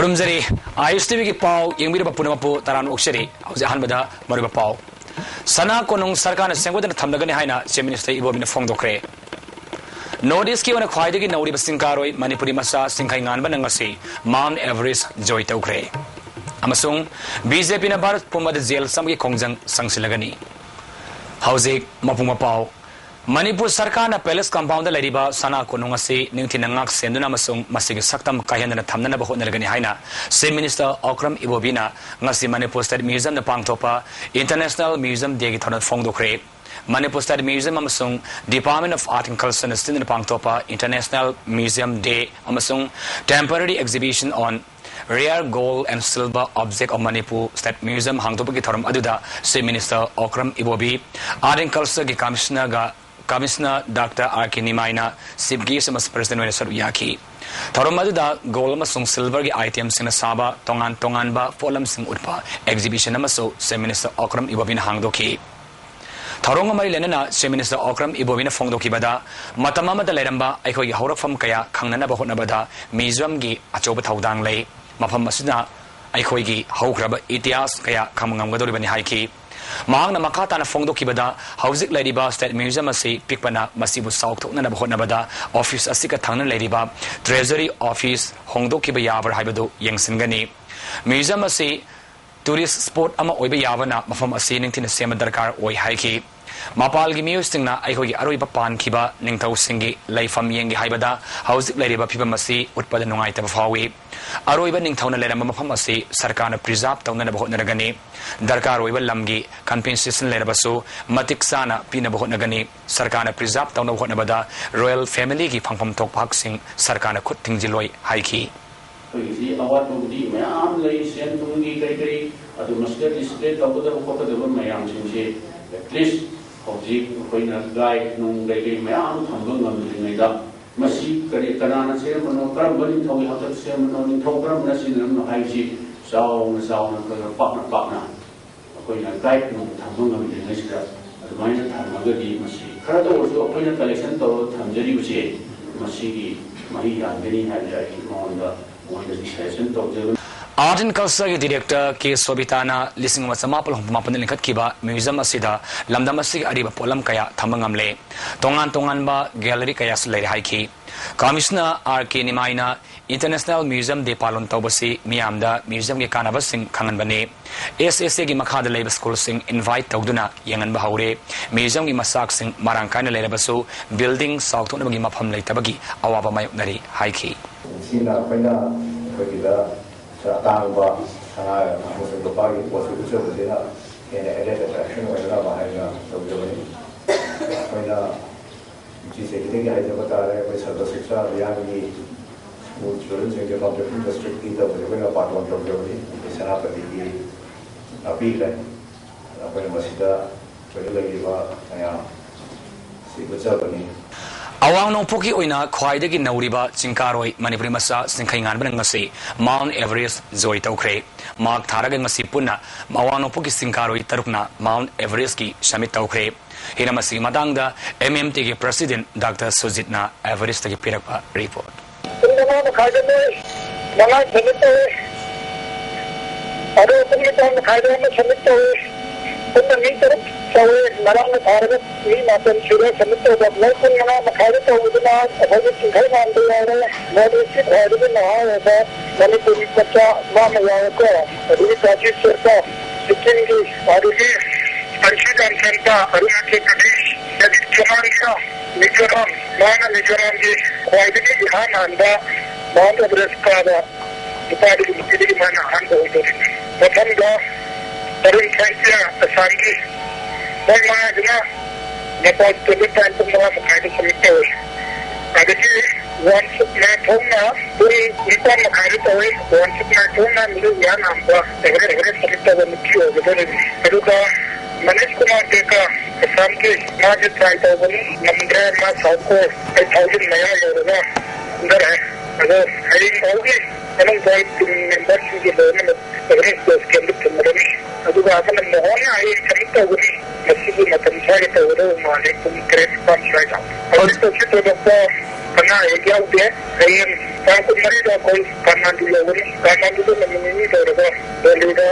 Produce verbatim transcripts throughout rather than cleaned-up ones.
ꯈꯨꯔꯨꯝꯖꯔꯤ꯫ ꯑꯥꯏ ꯑꯦꯁ T ꯚꯤꯒꯤ ꯄꯥꯎ ꯌꯦꯡꯕꯤꯔꯕ ꯄꯨꯝꯅꯃꯛꯄꯨ ꯇꯔꯥꯝꯅ ꯑꯣꯛꯆꯔꯤ꯫ ꯍꯧꯖꯤꯛ ꯑꯍꯥꯟꯕꯗ ꯃꯔꯨꯑꯣꯏꯕ ꯄꯥꯎ꯫ ꯁꯅꯥ ꯀꯣꯅꯨꯡ ꯁꯔꯀꯥꯔꯅ ꯁꯦꯝꯒꯠꯇꯨꯅ ꯊꯝꯂꯒꯅꯤ ꯍꯥꯏꯅ ꯆꯤꯐ ꯃꯤꯅꯤꯁꯇꯔ ꯏꯕꯣꯕꯤꯅ ꯐꯣꯡꯗꯣꯛꯈ꯭ꯔꯦ꯫ ꯅꯣꯔꯠ ꯏꯁꯀꯤ ꯑꯣꯏꯅ ꯈ꯭ꯋꯥꯏꯗꯒꯤ ꯅꯧꯔꯤꯕ ꯆꯤꯡꯀꯥꯔꯣꯏ ꯃꯅꯤꯄꯨꯔꯤ ꯃꯆꯥ ꯁꯤꯡꯈꯩ ꯉꯥꯟꯕꯅ ꯉꯁꯤ ꯃꯥꯎꯟꯠ ꯑꯦꯚꯔꯦꯁ ꯖꯣꯏ ꯇꯧꯈ꯭ꯔꯦ꯫ ꯑꯃꯁꯨꯡ ꯕꯤ ꯖꯦ ꯄꯤꯅ ꯚꯥꯔꯠ ꯄꯨꯝꯕꯗ ꯖꯦꯜ ꯆꯪꯕꯒꯤ ꯈꯣꯡꯖꯪ ꯆꯪꯁꯤꯜꯂꯒꯅꯤ꯫ ꯍꯧꯖꯤꯛ ꯃꯄꯨꯡ ꯃꯄꯥꯎ꯫ ꯃꯅꯤꯄꯨꯔ ꯁꯔꯀꯥꯔꯅ ꯄꯦꯂꯦꯁ ꯀꯝꯄꯥꯎꯟꯗ ꯂꯩꯔꯤꯕ ꯁꯅꯥ ꯀꯣꯅꯨꯡ ꯑꯁꯤ ꯅꯤꯡꯊꯤꯅ ꯉꯥꯛ ꯁꯦꯟꯗꯨꯅ ꯑꯃꯁꯨꯡ ꯃꯁꯤꯒꯤ ꯁꯛꯇꯝ ꯀꯥꯏꯍꯟꯗꯅ ꯊꯝꯅꯅꯕ ꯍꯣꯠꯅꯔꯒꯅꯤ ꯍꯥꯏꯅ ꯆꯤꯐ ꯃꯤꯅꯤꯁꯇꯔ ꯑꯣꯀ꯭ꯔꯝ ꯏꯕꯣꯕꯤꯅ ꯉꯁꯤ ꯃꯅꯤꯄꯨꯔ ꯁ꯭ꯇꯦꯠ ꯃ꯭ꯌꯨꯖꯤꯌꯝꯗ ꯄꯥꯡꯊꯣꯛꯄ ꯏꯟꯇꯔꯅꯦꯁꯅꯦꯜ ꯃ꯭ꯌꯨꯖꯤꯌꯝ ꯗꯦꯒꯤ ꯊꯧꯔꯝꯗ ꯐꯣꯡꯗꯣꯛꯈ꯭ꯔꯦ꯫ ꯃꯅꯤꯄꯨꯔ ꯁ꯭ꯇꯦꯠ ꯃ꯭ꯌꯨꯖꯤꯌꯝ ꯑꯃꯁꯨꯡ ꯗꯤꯄꯥꯔꯠꯃꯦꯟꯠ ꯑꯣꯐ ꯑꯥꯔꯠ ꯑꯦꯟ ꯀꯜꯆꯔꯅ ꯁꯤꯟꯗꯨꯅ ꯄꯥꯡꯊꯣꯛꯄ International Museum Day ꯑꯃꯁꯨꯡ Temporary Exhibition on Rare Gold and Silver Object of Manipur State Museum ꯍꯥꯡꯗꯣꯛꯄꯒꯤ ꯊꯧꯔꯝ ꯑꯗꯨꯗ chief minister Okram Ibobi, art and ꯀꯜꯆꯔꯒꯤ ꯀꯃꯤꯁꯅꯔꯒ, ꯀꯃꯤꯁꯅꯔ ꯗꯥꯛꯇꯔ ꯑꯥꯔ ꯀꯦ ꯅꯤꯃꯥꯏꯅ ꯆꯤꯐ ꯒꯦꯁ꯭ꯠ ꯑꯃꯁꯨꯡ ꯄ꯭ꯔꯦꯁꯤꯗꯦꯟꯠ ꯑꯣꯏꯅ ꯁꯔꯨꯛ ꯌꯥꯈꯤ꯫ ꯊꯧꯔꯝ ꯑꯗꯨꯗ ꯒꯣꯜꯗ ꯑꯃꯁꯨꯡ ꯁꯤꯜꯚꯔꯒꯤ ꯑꯥꯏꯇꯦꯝꯁꯤꯡꯅ ꯁꯥꯕ ꯇꯣꯉꯥꯟ ꯇꯣꯉꯥꯟꯕ ꯄꯣꯠꯂꯝꯁꯤꯡ ꯎꯠꯄ ꯑꯦꯛꯖꯤꯕꯤꯁꯟ ꯑꯃꯁꯨ ꯆꯤꯐ ꯃꯤꯅꯤꯁꯇꯔ ꯑꯣꯀ꯭ꯔꯝ ꯏꯕꯣꯕꯤꯅ ꯍꯥꯡꯗꯣꯛꯈꯤ꯫ ꯊꯧꯔꯝꯒ ꯃꯔꯤ ꯂꯩꯅꯅ ꯆꯤꯐ ꯃꯤꯅꯤꯁꯇꯔ ꯑꯣꯀ꯭ꯔꯝ ꯏꯕꯣꯕꯤꯅ ꯐꯣꯡꯗꯣꯛꯈꯤꯕꯗ, ꯃꯇꯝ ꯑꯃꯗ ꯂꯩꯔꯝꯕ ꯑꯩꯈꯣꯏꯒꯤ ꯍꯧꯔꯛꯐꯝ ꯀꯌꯥ ꯈꯪꯅꯅꯕ ꯍꯣꯠꯅꯕꯗ ꯃ꯭ꯌꯨꯖꯤꯌꯝꯒꯤ ꯑꯆꯧꯕ ꯊꯧꯗꯥꯡ ꯂꯩ꯫ ꯃꯐꯝ ꯑꯁꯤꯅ ꯑꯩꯈꯣꯏꯒꯤ ꯍꯧꯈ꯭ꯔꯕ ꯏꯇꯤꯍꯥꯁ ꯀꯌꯥ ꯈꯪꯕ ꯉꯝꯒꯗꯧꯔꯤꯕꯅꯤ ꯍꯥꯏꯈꯤ꯫ ꯃꯍꯥꯛꯅ ꯃꯈꯥ ꯇꯥꯅ ꯐꯣꯡꯗꯣꯛꯈꯤꯕꯗ, ꯍꯧꯖꯤꯛ ꯂꯩꯔꯤꯕ ꯁ꯭ꯇꯦꯠ ꯃ꯭ꯌꯨꯖꯤꯌꯝ ꯑꯁꯤ ꯄꯤꯛꯄꯅ ꯃꯁꯤꯕꯨ ꯆꯥꯎꯊꯣꯛꯅꯅꯕ ꯍꯣꯠꯅꯕꯗ ꯑꯣꯐꯤꯁ ꯑꯁꯤꯒ ꯊꯪꯅꯅ ꯂꯩꯔꯤꯕ ꯇ꯭ꯔꯦꯖꯔꯤ ꯑꯣꯐꯤꯁ ꯍꯣꯡꯗꯣꯛꯈꯤꯕ ꯌꯥꯕ꯭ꯔꯥ ꯍꯥꯏꯕꯗꯨ ꯌꯦꯡꯁꯤꯟꯒꯅꯤ꯫ ꯃ꯭ꯌꯨꯖꯤꯌꯝ ꯑꯁꯤ ꯇꯨꯔꯤꯁ ꯁ꯭ꯄꯣꯠ ꯑꯃ ꯑꯣꯏꯕ ꯌꯥꯕꯅ ꯃꯐꯝ ꯑꯁꯤ ꯅꯤꯡꯊꯤꯅ ꯁꯦꯝꯕ ꯗꯔꯀꯥꯔ ꯑꯣꯏ ꯍꯥꯏꯈꯤ꯫ ꯃꯄꯥꯜꯒꯤ ꯃꯤꯑꯣꯏꯁꯤꯡꯅ ꯑꯩꯈꯣꯏꯒꯤ ꯑꯔꯣꯏꯕ ꯄꯥꯟꯈꯤꯕ ꯅꯤꯡꯊꯧꯁꯤꯡꯒꯤ ꯂꯩꯐꯝ ꯌꯦꯡꯒꯦ ꯍꯥꯏꯕꯗ ꯍꯧꯖꯤꯛ ꯂꯩꯔꯤꯕ ꯐꯤꯕꯝ ꯑꯁꯤ ꯎꯠꯄꯗ ꯅꯨꯡꯉꯥꯏꯇꯕ ꯐꯥꯎꯏ꯫ ꯑꯔꯣꯏꯕ ꯅꯤꯡꯊꯧꯅ ꯂꯩꯔꯝꯕ ꯃꯐꯝ ꯑꯁꯤ ꯁꯔꯀꯥꯔꯅ ꯄ꯭ꯔꯤꯖꯥꯔꯚ ꯇꯧꯅꯅꯕ ꯍꯣꯠꯅꯔꯒꯅꯤ꯫ ꯗꯔꯀꯥꯔ ꯑꯣꯏꯕ ꯂꯝꯒꯤ ꯀꯝꯄꯦꯟꯁꯦꯁꯟ ꯂꯩꯔꯕꯁꯨ ꯃꯇꯤꯛ ꯆꯥꯅ ꯄꯤꯅꯕ ꯍꯣꯠꯅꯒꯅꯤ꯫ ꯁꯔꯀꯥꯔꯅ ꯄ꯭ꯔꯤꯖꯥꯔꯚ ꯇꯧꯅꯕ ꯍꯣꯠꯅꯕꯗ ꯔꯣꯌꯦꯜ ꯐꯦꯃꯤꯂꯤꯒꯤ ꯐꯪꯐꯝ ꯊꯣꯛꯄ ꯍꯛꯁꯤꯡ ꯁꯔꯀꯥꯔꯅ ꯈꯨꯠ ꯊꯤꯡꯖꯤꯜꯂꯣꯏ ꯍꯥꯏꯈꯤ꯫ ꯑꯩꯈꯣꯏꯒꯤꯁꯤ ꯑꯋꯥꯠꯄꯕꯨꯗꯤ ꯃꯌꯥꯝ ꯂꯩ, ꯁꯦꯟ ꯊꯨꯝꯒꯤ ꯀꯔꯤ ꯀꯔꯤ, ꯑꯗꯨ ꯃꯁꯤꯗ ꯗꯤꯁꯄ꯭ꯂꯦ ꯇꯧꯒꯗꯕ ꯈꯣꯠꯀꯗꯕ ꯃꯌꯥꯝꯁꯤꯡꯁꯦ, ꯑꯦꯠꯂꯤꯁ ꯍꯧꯖꯤꯛ ꯑꯩꯈꯣꯏꯅ ꯒꯥꯏꯗ ꯅꯨꯡ ꯀꯔꯤ ꯀꯔꯤ ꯃꯌꯥꯝ ꯑꯃ ꯊꯝꯕ ꯉꯝꯗ꯭ꯔꯤꯉꯩꯗ, ꯃꯁꯤ ꯀꯔꯤ, ꯀꯅꯥꯅ ꯁꯦꯝꯕꯅꯣ, ꯀꯔꯝꯕ ꯅꯤꯡꯊꯧꯒꯤ ꯍꯥꯛꯇꯛ ꯁꯦꯝꯕꯅꯣ, ꯅꯤꯡꯊꯧ ꯀꯔꯝꯕꯅ ꯁꯤꯖꯤꯟꯅꯔꯝꯕꯅꯣ ꯍꯥꯏꯕꯁꯤ ꯆꯥꯎꯅ ꯆꯥꯎꯅ ꯑꯩꯈꯣꯏꯅ ꯄꯥꯛꯅ ꯄꯥꯛꯅ ꯑꯩꯈꯣꯏꯅ ꯒꯥꯏꯗ ꯅꯨꯡ ꯊꯝꯕ ꯉꯝꯗ꯭ꯔꯤꯉꯩꯁꯤꯗ ꯑꯗꯨꯃꯥꯏꯅ ꯊꯝꯃꯒꯗꯤ ꯃꯁꯤ ꯈꯔꯇ ꯑꯣꯏꯔꯁꯨ ꯑꯩꯈꯣꯏꯅ ꯀꯂꯦꯛꯁꯟ ꯇꯧꯔꯒ ꯊꯝꯖꯔꯤꯕꯁꯦ ꯃꯁꯤꯒꯤ ꯃꯍꯩ ꯌꯥꯟꯒꯅꯤ ꯍꯥꯏꯕꯁꯦ ꯑꯩ ꯃꯉꯣꯟꯗ ꯃꯣꯏꯗꯒꯤ ꯁꯖꯦꯁꯟ ꯇꯧꯖꯕꯅꯤ꯫ Art and Cultureꯒꯤ Director ꯀꯦ ꯁꯣꯕꯤꯇꯥꯅ ꯂꯤꯁꯤꯡ ꯑꯃ ꯆꯃꯥꯄꯜ ꯍꯨꯝꯐꯨ ꯃꯥꯄꯟꯗ ꯂꯤꯡꯈꯠꯈꯤꯕ museum ꯑꯁꯤꯗ ꯂꯝꯗꯝ ꯑꯁꯤꯒꯤ ꯑꯔꯤꯕ ꯄꯣꯠꯂꯝ ꯀꯌꯥ ꯊꯝꯕ ꯉꯝꯂꯦ꯫ ꯇꯣꯉꯥꯟ ꯇꯣꯉꯥꯟꯕ gallery ꯀꯌꯥꯁꯨ ꯂꯩꯔꯦ ꯍꯥꯏꯈꯤ꯫ Commissioner R K ꯅꯤꯃꯥꯏꯅ International Museum Day ꯄꯥꯂꯟ ꯇꯧꯕꯁꯤ ꯃꯤꯌꯥꯝꯗ museumꯒꯤ ꯀꯥꯟꯅꯕꯁꯤꯡ ꯈꯪꯍꯟꯕꯅꯤ꯫ ꯑꯦꯁ ꯑꯦꯁ ꯑꯦꯒꯤ ꯃꯈꯥꯗ ꯂꯩꯕ schoolꯁꯤꯡ invite ꯇꯧꯗꯨꯅ ꯌꯦꯡꯍꯟꯕ ꯍꯧꯔꯦ꯫ Museumꯒꯤ ꯃꯆꯥꯛꯁꯤꯡ ꯃꯔꯥꯡ ꯀꯥꯏꯅ ꯂꯩꯔꯕꯁꯨ building ꯆꯥꯎꯊꯣꯛꯅꯕꯒꯤ ꯃꯐꯝ ꯂꯩꯇꯕꯒꯤ ꯑꯋꯥꯕ ꯃꯥꯌꯣꯛꯅꯔꯤ ꯍꯥꯏꯈꯤ꯫ ꯁꯤꯅ ꯑꯩꯈꯣꯏꯅ ꯑꯩꯈꯣꯏꯒꯤꯗ ꯑꯇꯥꯡꯕ ꯁꯅꯥ ꯑꯃꯁꯨꯡ ꯂꯨꯄꯥꯒꯤ ꯄꯣꯠꯁꯤ ꯎꯠꯆꯕꯁꯤꯅ ꯍꯦꯟꯅ added attraction ꯑꯣꯏꯅꯕ ꯍꯥꯏꯅ ꯇꯧꯖꯕꯅꯤ꯫ ꯑꯩꯈꯣꯏꯅ ꯉꯁꯤ ꯆꯍꯤꯗꯒꯤ ꯍꯥꯏꯖꯕ ꯇꯥꯔꯦ, ꯑꯩꯈꯣꯏ ꯁꯔꯕ ꯁꯤꯛꯁꯥ ꯑꯚꯤꯌꯥꯟꯒꯤ school childrenꯁꯤꯡꯁꯦ ꯀꯝꯄ꯭ꯂꯤꯃꯦꯟꯇꯔꯤ ꯗꯤꯁꯇ꯭ꯔꯤꯛꯀꯤ ꯇꯧꯕꯁꯦ ꯑꯩꯈꯣꯏꯅ ꯄꯥꯔꯠ ꯋꯥꯟ ꯇꯧꯖꯕꯅꯤ꯫ ꯑꯩꯈꯣꯏ ꯁꯦꯅꯥꯄꯇꯤꯒꯤ ꯇꯥꯛꯄꯤꯈ꯭ꯔꯦ꯫ ꯑꯗ ꯑꯩꯈꯣꯏꯅ ꯃꯁꯤꯗ ꯑꯩꯈꯣꯏꯗ ꯂꯩꯔꯤꯕ ꯃꯌꯥꯝ ꯁꯤ ꯎꯠꯆꯕꯅꯤ꯫ ꯑꯋꯥꯡ ꯅꯣꯡꯄꯣꯛꯀꯤ ꯑꯣꯏꯅ ꯈ꯭ꯋꯥꯏꯗꯒꯤ ꯅꯧꯔꯤꯕ ꯆꯤꯡꯀꯥꯔꯣꯏ ꯃꯅꯤꯄꯨꯔꯤ ꯃꯆꯥ ꯁꯤꯡꯈꯩꯉꯥꯟꯕꯅ ꯉꯁꯤ Mount Everest ꯖꯣꯏ ꯇꯧꯈ꯭ꯔꯦ꯫ ꯃꯍꯥꯛ ꯊꯥꯔꯒ ꯉꯁꯤ ꯄꯨꯟꯅ ꯑꯋꯥꯡ ꯅꯣꯡꯄꯣꯛꯀꯤ ꯆꯤꯡꯀꯥꯔꯣꯏ ꯇꯔꯨꯛꯅ Mount Everestꯀꯤ summit ꯇꯧꯈ꯭ꯔꯦ꯫ ꯍꯤꯔꯝ ꯑꯁꯤꯒꯤ ꯃꯇꯥꯡꯗ M M Tꯒꯤ President Doctor ꯁꯨꯖꯤꯠꯅ Everestꯇꯒꯤ ꯄꯤꯔꯛꯄ report꯫ ꯄꯨꯡ ꯃꯉꯥ ꯃꯈꯥꯏꯗ ꯃꯣꯏ ꯃꯉꯥ summit ꯇꯧꯏ꯫ ꯑꯗꯣ ꯄꯨꯡ ꯅꯤꯄꯥꯟ ꯃꯈꯥꯏꯗ ꯑꯃ summit ꯇꯧꯏ꯫ ꯄꯨꯟꯅ ꯃꯤ ꯇꯔꯨꯛ ꯇꯧꯏ꯫ ꯉꯔꯥꯡꯅ ꯊꯥꯔꯒ ꯃꯤ ꯃꯥꯄꯟ ꯁꯨꯔꯦ summit ꯇꯧꯕ꯫ ꯃꯣꯏ ꯄꯨꯡ ꯃꯉꯥ ꯃꯈꯥꯏꯗ ꯇꯧꯕꯗꯨꯅ ꯑꯩꯈꯣꯏꯒꯤ ꯆꯤꯡꯈꯩꯉꯥꯟꯕ ꯌꯥꯎꯔꯦ꯫ North Eastꯀꯤ ꯈ꯭ꯋꯥꯏꯗꯒꯤ ꯅꯍꯥ ꯑꯣꯏꯕ ꯃꯅꯤꯄꯨꯔꯤ ꯃꯆꯥ ꯃꯥ ꯑꯃ ꯌꯥꯎꯔꯦꯀꯣ꯫ ꯑꯗꯒꯤ ꯀꯥꯖꯤ ꯁꯦꯔꯄꯥ ꯁꯤꯛꯀꯤꯝꯒꯤ, ꯑꯗꯒꯤ ꯑꯟꯁꯨ ꯔꯥꯝꯆꯟꯗ ꯑꯔꯨꯅꯥꯆꯜ ꯄ꯭ꯔꯗꯦꯁ, ꯗꯦꯕꯤꯗ ꯀꯃꯥꯟꯁ ꯃꯤꯖꯣꯔꯥꯝ, ꯃꯥꯅ ꯃꯤꯖꯣꯔꯥꯝꯒꯤ ꯈ꯭ꯋꯥꯏꯗꯒꯤ ꯏꯍꯥꯟ ꯍꯥꯟꯕ Mount Everest ꯀꯥꯕ ꯅꯨꯄꯥꯗꯒꯤ ꯅꯨꯄꯤꯗꯒꯤ ꯃꯥꯅ ꯑꯍꯥꯟꯕ ꯑꯣꯏꯗꯣꯔꯤꯅꯤ꯫ ꯃꯊꯪꯗ ꯇꯔꯨꯟ ꯁꯥꯏꯟꯇꯤꯌꯥ ꯑꯁꯥꯝꯒꯤ, ꯃꯣꯏ ꯃꯉꯥꯁꯤꯅ ꯅꯦꯄꯥꯜ Standard Time ꯄꯨꯡ ꯃꯉꯥ ꯃꯈꯥꯏꯗ summit ꯇꯧꯏ꯫ ꯑꯗꯒꯤ ꯋꯥꯟꯆꯨꯛ ꯃꯦꯊꯣꯡꯅ ꯄꯨꯡ ꯅꯤꯄꯥꯟ ꯃꯈꯥꯏꯗ ꯇꯧꯏ꯫ ꯋꯥꯟꯆꯨꯛ ꯃꯦꯊꯣꯡꯅ ꯃꯤꯑꯣꯏ ꯃꯌꯥꯝ ꯍꯥꯟꯕ Everest summit ꯇꯧꯕ ꯅꯨꯄꯤ ꯑꯣꯏꯒꯗꯣꯔꯤꯕꯅꯤ꯫ ꯑꯗꯨꯒ ꯃꯅꯤꯁ ꯀꯨꯃꯥꯔ ꯗꯦꯀꯥ ꯑꯁꯥꯝꯒꯤ, ꯃꯥꯁꯦ try ꯇꯧꯕꯅꯤ, ꯉꯝꯗ꯭ꯔꯦ꯫ ꯃꯥ South Coast eight thousand ꯃꯌꯥ ꯌꯧꯔꯒ ꯍꯟꯊꯔꯛꯑꯦ꯫ ꯑꯗꯣ ꯍꯌꯦꯡ ꯐꯥꯎꯒꯤ ꯃꯅꯨꯡꯗ team memberꯁꯤꯡꯒꯤ ꯂꯣꯏꯅꯃꯛ Everest base campꯗ ꯊꯨꯡꯂꯔꯅꯤ꯫ ꯑꯗꯨꯒ ꯑꯃꯅ ꯃꯣꯍꯟꯅ ꯍꯌꯦꯡ summit ꯇꯧꯒꯅꯤ꯫ ꯃꯁꯤꯒꯤ ꯃꯇꯝ ꯁ꯭ꯋꯥꯏꯗ ꯇꯧꯒꯗꯕ ꯃꯥꯜꯂꯦ, ꯄꯨꯡ ꯇꯔꯦꯠ ꯅꯤꯄꯥꯟ ꯁ꯭ꯋꯥꯏꯗ꯫ ꯍꯧꯖꯤꯛ ꯇꯧꯁꯤ ꯊꯣꯏꯗꯣꯛꯄ ꯑꯅꯥ ꯑꯌꯦꯛ ꯌꯥꯎꯗꯦ꯫ ꯍꯌꯦꯡ ꯇꯥꯡ ꯀꯨꯟꯃꯔꯤꯗ ꯑꯩꯈꯣꯏ ꯀꯥꯊꯃꯥꯟꯗꯨ ꯌꯧꯒꯅꯤ꯫ ꯀꯥꯊꯃꯥꯟꯗꯨꯗ ꯅꯨꯃꯤꯠ ꯅꯤꯅꯤ ꯇꯧꯔꯒ ꯗꯦꯜꯂꯤꯗ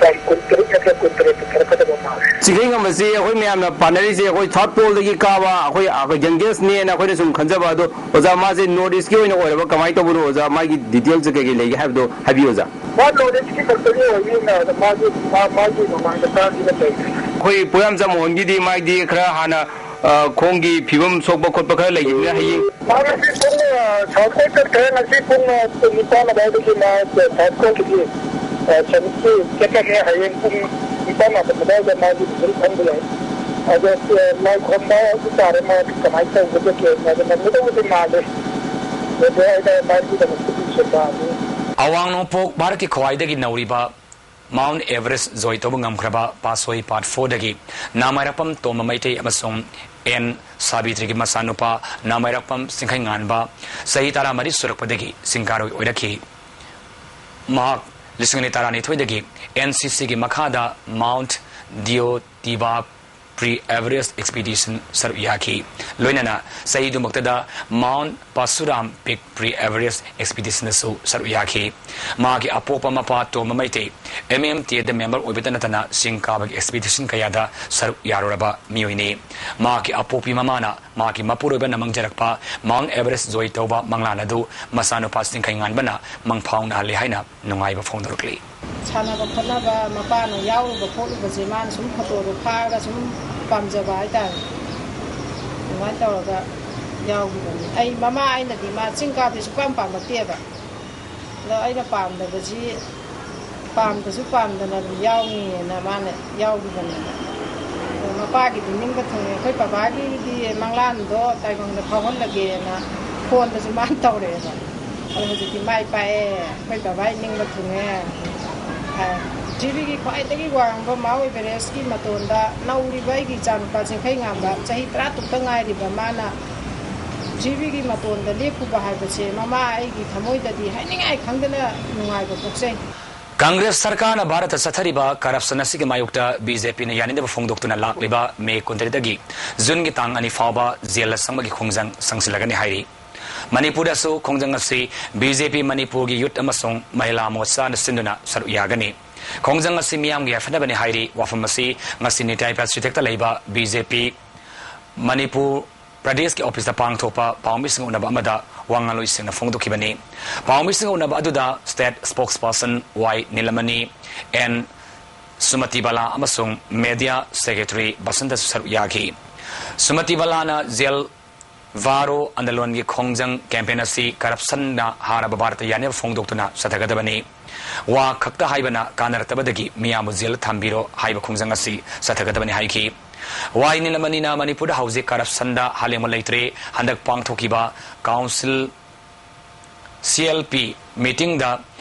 ꯇꯥꯡ ꯀꯨꯟꯇꯔꯨꯛ ꯅꯠꯇ꯭ꯔꯒ ꯀꯨꯟꯇꯔꯦꯠꯇ ꯊꯣꯛꯂꯛꯀꯗꯕ ꯃꯥꯜꯂꯦ꯫ ꯆꯤꯡꯈꯩꯉꯝꯕꯁꯤ ꯑꯩꯈꯣꯏ ꯃꯌꯥꯝꯅ ꯄꯥꯅꯔꯤꯁꯦ ꯑꯩꯈꯣꯏ ꯁꯥꯎꯠ ꯄꯣꯜꯗꯒꯤ ꯀꯥꯕ ꯑꯩꯈꯣꯏ, ꯑꯩꯈꯣꯏ ꯌꯪꯒꯦꯁꯅꯦꯅ ꯑꯩꯈꯣꯏꯅ ꯁꯨꯝ ꯈꯟꯖꯕ꯫ ꯑꯗꯣ ꯑꯣꯖꯥ, ꯃꯥꯁꯦ ꯅꯣꯔꯠ ꯏꯁꯀꯤ ꯑꯣꯏꯅ ꯑꯣꯏꯔꯕ, ꯀꯃꯥꯏꯅ ꯇꯧꯕꯅꯣ ꯑꯣꯖꯥ? ꯃꯥꯒꯤ ꯗꯤꯇꯦꯜꯁ ꯀꯩꯀꯩ ꯂꯩꯒꯦ ꯍꯥꯏꯕꯗꯣ ꯍꯥꯏꯕꯤꯌꯨ ꯑꯣꯖꯥ꯫ ꯃꯥ ꯅꯣꯔꯠ ꯏꯁꯀꯤ ꯈꯛꯇꯒꯤ ꯑꯣꯏꯕꯅꯤꯅ ꯃꯥꯒꯤ, ꯃꯥ-, ꯃꯥꯒꯤ ꯃꯃꯥꯡꯗ ꯀꯥꯈꯤꯕ ꯂꯩꯇ꯭ꯔꯦ꯫ ꯑꯩꯈꯣꯏ ꯄꯣꯌꯥꯝꯆꯥ ꯃꯣꯍꯟꯒꯤꯗꯤ ꯃꯥꯒꯤ ꯈꯔ ꯍꯥꯟꯅ, ꯑ, ꯈꯣꯡꯒꯤ ꯐꯤꯕꯝ ꯁꯣꯛꯄ ꯈꯣꯠꯄ ꯈꯔ ꯂꯩꯈꯤꯕꯅꯤꯅ ꯍꯌꯦꯡ ꯃꯥ ꯉꯁꯤ ꯄꯨꯡ, ꯑ, ꯁꯥꯎꯠ ꯀꯣꯁꯇ ꯊꯦꯡꯅ ꯉꯁꯤ ꯄꯨꯡ, ꯑ, ꯄꯨꯡ ꯅꯤꯄꯥꯟ ꯑꯗꯨꯋꯥꯏꯗꯒꯤ ꯃꯥ, ꯑ, ꯁꯥꯎꯠ ꯀꯣꯁꯀꯤ, ꯑ, ꯁꯃꯤꯠꯀꯤ ꯆꯠꯀꯅꯤ꯫ ꯍꯌꯦꯡ ꯄꯨꯡ ꯅꯤꯄꯥꯟ ꯃꯥꯄꯟ ꯑꯗꯨꯋꯥꯏꯗ ꯃꯥꯒꯤ ꯔꯤꯖꯜ ꯈꯪꯕ ꯌꯥꯏ꯫ ꯑꯗꯣ, ꯑ, ꯂꯥꯏ ꯈꯨꯔꯨꯝꯕ ꯍꯥꯏꯕ ꯇꯥꯔꯦ, ꯃꯥ ꯀꯃꯥꯏꯅ ꯇꯧꯒꯗꯒꯦ ꯍꯥꯏꯕ ꯉꯝꯒꯗꯧꯕꯗꯤ ꯃꯥꯜꯂꯦ꯫ ꯑꯗꯣ ꯑꯩꯅ ꯃꯥꯒꯤꯗꯃꯛꯇꯗꯤ ꯁꯦꯕꯥꯗꯨ ꯑꯋꯥꯡ ꯅꯣꯡꯄꯣꯛ ꯚꯥꯔꯠꯀꯤ ꯈ꯭ꯋꯥꯏꯗꯒꯤ ꯅꯧꯔꯤꯕ ꯃꯥꯎꯟ ꯑꯦꯚꯔꯦꯁ ꯖꯣꯏ ꯇꯧꯕ ꯉꯝꯈ꯭ꯔꯕ ꯄꯥꯁꯣꯏ ꯄꯥꯔꯠ ꯐꯣꯔꯗꯒꯤ ꯅꯥꯃꯥꯏꯔꯛꯄꯝ ꯇꯣꯝꯕ ꯃꯩꯇꯩ ꯑꯃꯁꯨꯡ ꯑꯦꯟ ꯁꯥꯕꯤꯇ꯭ꯔꯤꯒꯤ ꯃꯆꯥꯅꯨꯄꯥ ꯅꯥꯃꯥꯏꯔꯛꯄꯝ ꯆꯤꯡꯈꯩꯉꯥꯟꯕ ꯆꯍꯤ ꯇꯔꯥꯃꯔꯤ ꯁꯨꯔꯛꯄꯗꯒꯤ ꯆꯤꯡꯀꯥꯔꯣꯏ ꯑꯣꯏꯔꯛꯈꯤ꯫ ꯃꯍꯥꯛ ꯂꯤꯁꯤꯡ ꯑꯅꯤ ꯇꯔꯥꯅꯤꯊꯣꯏꯗꯒꯤ ꯑꯦꯟ ꯁꯤ ꯁꯤꯒꯤ ꯃꯈꯥꯗ ꯃꯥꯎꯟꯠ ꯗꯤꯑꯣꯇꯤꯕꯥ ꯄ꯭ꯔꯤ ꯑꯦꯚꯔꯦꯁ ꯑꯦꯛꯁꯄꯤꯗꯤꯁꯟ ꯁꯔꯨꯛ ꯌꯥꯈꯤ꯫ ꯂꯣꯏꯅꯅ ꯆꯍꯤꯗꯨꯃꯛꯇꯗ ꯃꯥꯎꯟꯠ ꯄꯥꯁꯨꯔꯥꯝ ꯄꯤꯛ ꯄ꯭ꯔꯤ ꯑꯦꯚꯔꯦꯁ ꯑꯦꯛꯁꯄꯤꯗꯤꯁꯟꯗꯁꯨ ꯁꯔꯨꯛ ꯌꯥꯈꯤ꯫ ꯃꯍꯥꯛꯀꯤ ꯑꯄꯣꯛꯄ ꯃꯄꯥ ꯇꯣꯝꯕ ꯃꯩꯇꯩ ꯑꯦꯝ ꯑꯦꯝ ꯇꯤ ꯑꯦꯗ ꯃꯦꯝꯕꯔ ꯑꯣꯏꯕꯇ ꯅꯠꯇꯅ ꯆꯤꯡ ꯀꯥꯕꯒꯤ ꯑꯦꯛꯁꯄꯤꯗꯤꯁꯟ ꯀꯌꯥꯗ ꯁꯔꯨꯛ ꯌꯥꯔꯨꯔꯕ ꯃꯤꯑꯣꯏꯅꯤ꯫ ꯃꯍꯥꯛꯀꯤ ꯑꯄꯣꯛꯄꯤ ꯃꯃꯥꯅ ꯃꯍꯥꯛꯀꯤ ꯃꯄꯨꯔꯣꯏꯕꯅ ꯃꯥꯡꯖꯔꯛꯄ ꯃꯥꯎꯟꯠ ꯑꯦꯚꯔꯦꯁ ꯖꯣꯏ ꯇꯧꯕ ꯃꯪꯂꯥꯟ ꯑꯗꯨ ꯃꯆꯥꯅꯨꯄꯥ ꯆꯤꯡꯈꯩꯉꯥꯟꯕꯅ ꯃꯪꯐꯥꯎꯅꯍꯜꯂꯦ ꯍꯥꯏꯅ ꯅꯨꯡꯉꯥꯏꯕ ꯐꯣꯡꯗꯣꯔꯛꯂꯤ꯫ ꯁꯥꯟꯅꯕ ꯈꯣꯠꯅꯕ ꯃꯄꯥꯅ ꯌꯥꯎꯔꯨꯕ ꯈꯣꯠꯂꯨꯕꯁꯦ ꯃꯥꯅ ꯁꯨꯝ ꯐꯣꯇꯣꯗꯣ ꯐꯥꯔꯒ ꯁꯨꯝ ꯄꯥꯝꯖꯕ ꯍꯥꯏꯇꯥꯔꯦ꯫ ꯑꯗꯨꯃꯥꯏꯅ ꯇꯧꯔꯒ ꯌꯥꯎꯈꯤꯕꯅꯤ꯫ ꯑꯩ ꯃꯃꯥ ꯑꯩꯅꯗꯤ ꯃꯥ ꯆꯤꯡ ꯀꯥꯕꯗꯤ ꯁꯨꯛꯄꯥꯝ ꯄꯥꯝꯃꯛꯇꯦꯕ꯫ ꯑꯗꯣ ꯑꯩꯅ ꯄꯥꯝꯗꯕꯁꯤ ꯄꯥꯝꯗꯁꯨ ꯄꯥꯝꯗꯅ ꯑꯗꯨꯝ ꯌꯥꯎꯅꯤꯅ ꯃꯥꯅ ꯌꯥꯎꯈꯤꯕꯅꯦꯕ꯫ ꯑꯗꯣ ꯃꯄꯥꯒꯤꯗꯤ ꯅꯤꯡꯕ ꯊꯨꯡꯉꯦ꯫ ꯑꯩꯈꯣꯏ ꯕꯕꯥꯒꯤꯗꯤ ꯃꯪꯂꯥꯟꯗꯣ ꯇꯥꯏꯕꯪꯗ ꯐꯥꯎꯍꯜꯂꯒꯦꯅ ꯐꯣꯟꯗꯁꯨ ꯃꯥꯅ ꯇꯧꯔꯛꯑꯦꯕ꯫ ꯑꯗꯣ ꯍꯧꯖꯤꯛꯇꯤ ꯃꯥꯏ ꯄꯥꯛꯑꯦ꯫ ꯑꯩꯈꯣꯏ ꯕꯕꯥꯒꯤ ꯅꯤꯡꯕ ꯊꯨꯡꯉꯦ꯫ ꯄ꯭ꯔꯤꯊꯤꯕꯤꯒꯤ ꯈ꯭ꯋꯥꯏꯗꯒꯤ ꯋꯥꯡꯕ ꯃꯥꯎꯟꯠ ꯑꯦꯚꯔꯦꯁꯀꯤ ꯃꯇꯣꯟꯗ ꯅꯧꯔꯤꯕ ꯑꯩꯒꯤ ꯏꯆꯥꯅꯨꯄꯥ ꯆꯤꯡꯈꯩ ꯉꯥꯟꯕ ꯆꯍꯤ ꯇꯔꯥ ꯇꯔꯨꯛꯇ ꯉꯥꯏꯔꯤꯕ ꯃꯥꯅ ꯄ꯭ꯔꯤꯊꯤꯕꯤꯒꯤ ꯃꯇꯣꯟꯗ ꯂꯦꯞꯄꯨꯕ ꯍꯥꯏꯕꯁꯦ ꯃꯃꯥ ꯑꯩꯒꯤ ꯊꯃꯣꯏꯗꯗꯤ ꯍꯥꯏꯅꯤꯡꯉꯥꯏ ꯈꯪꯗꯅ ꯅꯨꯡꯉꯥꯏꯕ ꯄꯣꯛꯆꯩ꯫ ꯀꯪꯒ꯭ꯔꯦꯁ ꯁꯔꯀꯥꯔꯅ ꯚꯥꯔꯠꯇ ꯆꯠꯊꯔꯤꯕ ꯀꯔꯞꯁꯟ ꯑꯁꯤꯒꯤ ꯃꯥꯌꯣꯛꯇ ꯕꯤ ꯖꯦ ꯄꯤꯅ ꯌꯥꯅꯤꯡꯗꯕ ꯐꯣꯡꯗꯣꯛꯇꯨꯅ ꯂꯥꯛꯂꯤꯕ ꯃꯦ ꯀꯨꯟꯇꯔꯦꯠꯇꯒꯤ ꯖꯨꯟꯒꯤ ꯇꯥꯡ ꯑꯅꯤ ꯐꯥꯎꯕ ꯖꯦꯜꯗ ꯆꯪꯕꯒꯤ ꯈꯣꯡꯖꯪ ꯁꯪꯁꯤꯜꯂꯒꯅꯤ ꯍꯥꯏꯔꯤ꯫ ꯃꯅꯤꯄꯨꯔꯗꯁꯨ ꯈꯣꯡꯖꯪ ꯑꯁꯤ ꯕꯤ ꯖꯦ ꯄꯤ ꯃꯅꯤꯄꯨꯔꯒꯤ ꯌꯨꯠ ꯑꯃꯁꯨꯡ ꯃꯍꯤꯂꯥ ꯃꯣꯔꯆꯥꯅ ꯁꯤꯟꯗꯨꯅ ꯁꯔꯨꯛ ꯌꯥꯒꯅꯤ꯫ ꯈꯣꯡꯖꯪ ꯑꯁꯤ ꯃꯤꯌꯥꯝꯒꯤ ꯌꯥꯏꯐꯅꯕꯅꯤ ꯍꯥꯏꯔꯤ꯫ ꯋꯥꯐꯝ ꯑꯁꯤ ꯉꯁꯤ ꯅꯤꯇꯥꯏ ꯄ꯭ꯔꯦꯁ ꯁꯤꯇꯦꯛꯇ ꯂꯩꯕ ꯕꯤ ꯖꯦ ꯄꯤ ꯃꯅꯤꯄꯨꯔ ꯄ꯭ꯔꯗꯦꯁꯀꯤ ꯑꯣꯐꯤꯁꯇ ꯄꯥꯡꯊꯣꯛꯄ ꯄꯥꯎꯃꯤꯁꯤꯡ ꯎꯅꯕ ꯑꯃꯗ ꯋꯥ ꯉꯥꯡꯂꯣꯏꯁꯤꯡꯅ ꯐꯣꯡꯗꯣꯛꯈꯤꯕꯅꯤ꯫ ꯄꯥꯎꯃꯤꯁꯤꯡ ꯎꯅꯕ ꯑꯗꯨꯗ ꯁ꯭ꯇꯦꯠ ꯁ꯭ꯄꯣꯛꯁꯄꯔꯁꯟ ꯋꯥꯏ ꯅꯤꯂꯃꯅꯤ, ꯑꯦꯟ ꯁꯨꯃꯇꯤ ꯕꯂꯥ ꯑꯃꯁꯨꯡ ꯃꯦꯗꯤꯌꯥ ꯁꯦꯀ꯭ꯔꯦꯇꯔꯤ ꯕꯁꯟꯇꯁꯨ ꯁꯔꯨꯛ ꯌꯥꯈꯤ꯫ ꯁꯨꯃꯇꯤ ꯕꯂꯥꯅ ꯖꯦꯜ ꯚꯥꯔꯣ ꯑꯟꯗꯂꯣꯟꯒꯤ ꯈꯣꯡꯖꯪ ꯀꯦꯝꯄꯦꯟ ꯑꯁꯤ ꯀꯔꯞꯁꯟꯅ ꯍꯥꯔꯕ ꯚꯥꯔꯠꯇ ꯌꯥꯅꯕ ꯐꯣꯡꯗꯣꯛꯇꯨꯅ ꯆꯠꯊꯒꯗꯕꯅꯤ꯫ ꯋꯥ ꯈꯛꯇ ꯍꯥꯏꯕꯅ ꯀꯥꯟꯅꯔꯛꯇꯕꯗꯒꯤ ꯃꯤꯌꯥꯝꯕꯨ ꯖꯦꯜꯗ ꯊꯝꯕꯤꯔꯣ ꯍꯥꯏꯕ ꯈꯣꯡꯖꯪ ꯑꯁꯤ ꯆꯠꯊꯒꯗꯕꯅꯤ ꯍꯥꯏꯈꯤ꯫ ꯋꯥꯏ ꯅꯤꯂꯃꯅꯤꯅ ꯃꯅꯤꯄꯨꯔꯗ ꯍꯧꯖꯤꯛ ꯀꯔꯞꯁꯟꯗ ꯍꯥꯂꯦꯡꯕ ꯂꯩꯇ꯭ꯔꯦ꯫ ꯍꯟꯗꯛ ꯄꯥꯡꯊꯣꯛꯈꯤꯕ ꯀꯥꯎꯟꯁꯤꯜ ꯁꯤ ꯑꯦꯜ ꯄꯤ ꯃꯤꯇꯤꯡꯗ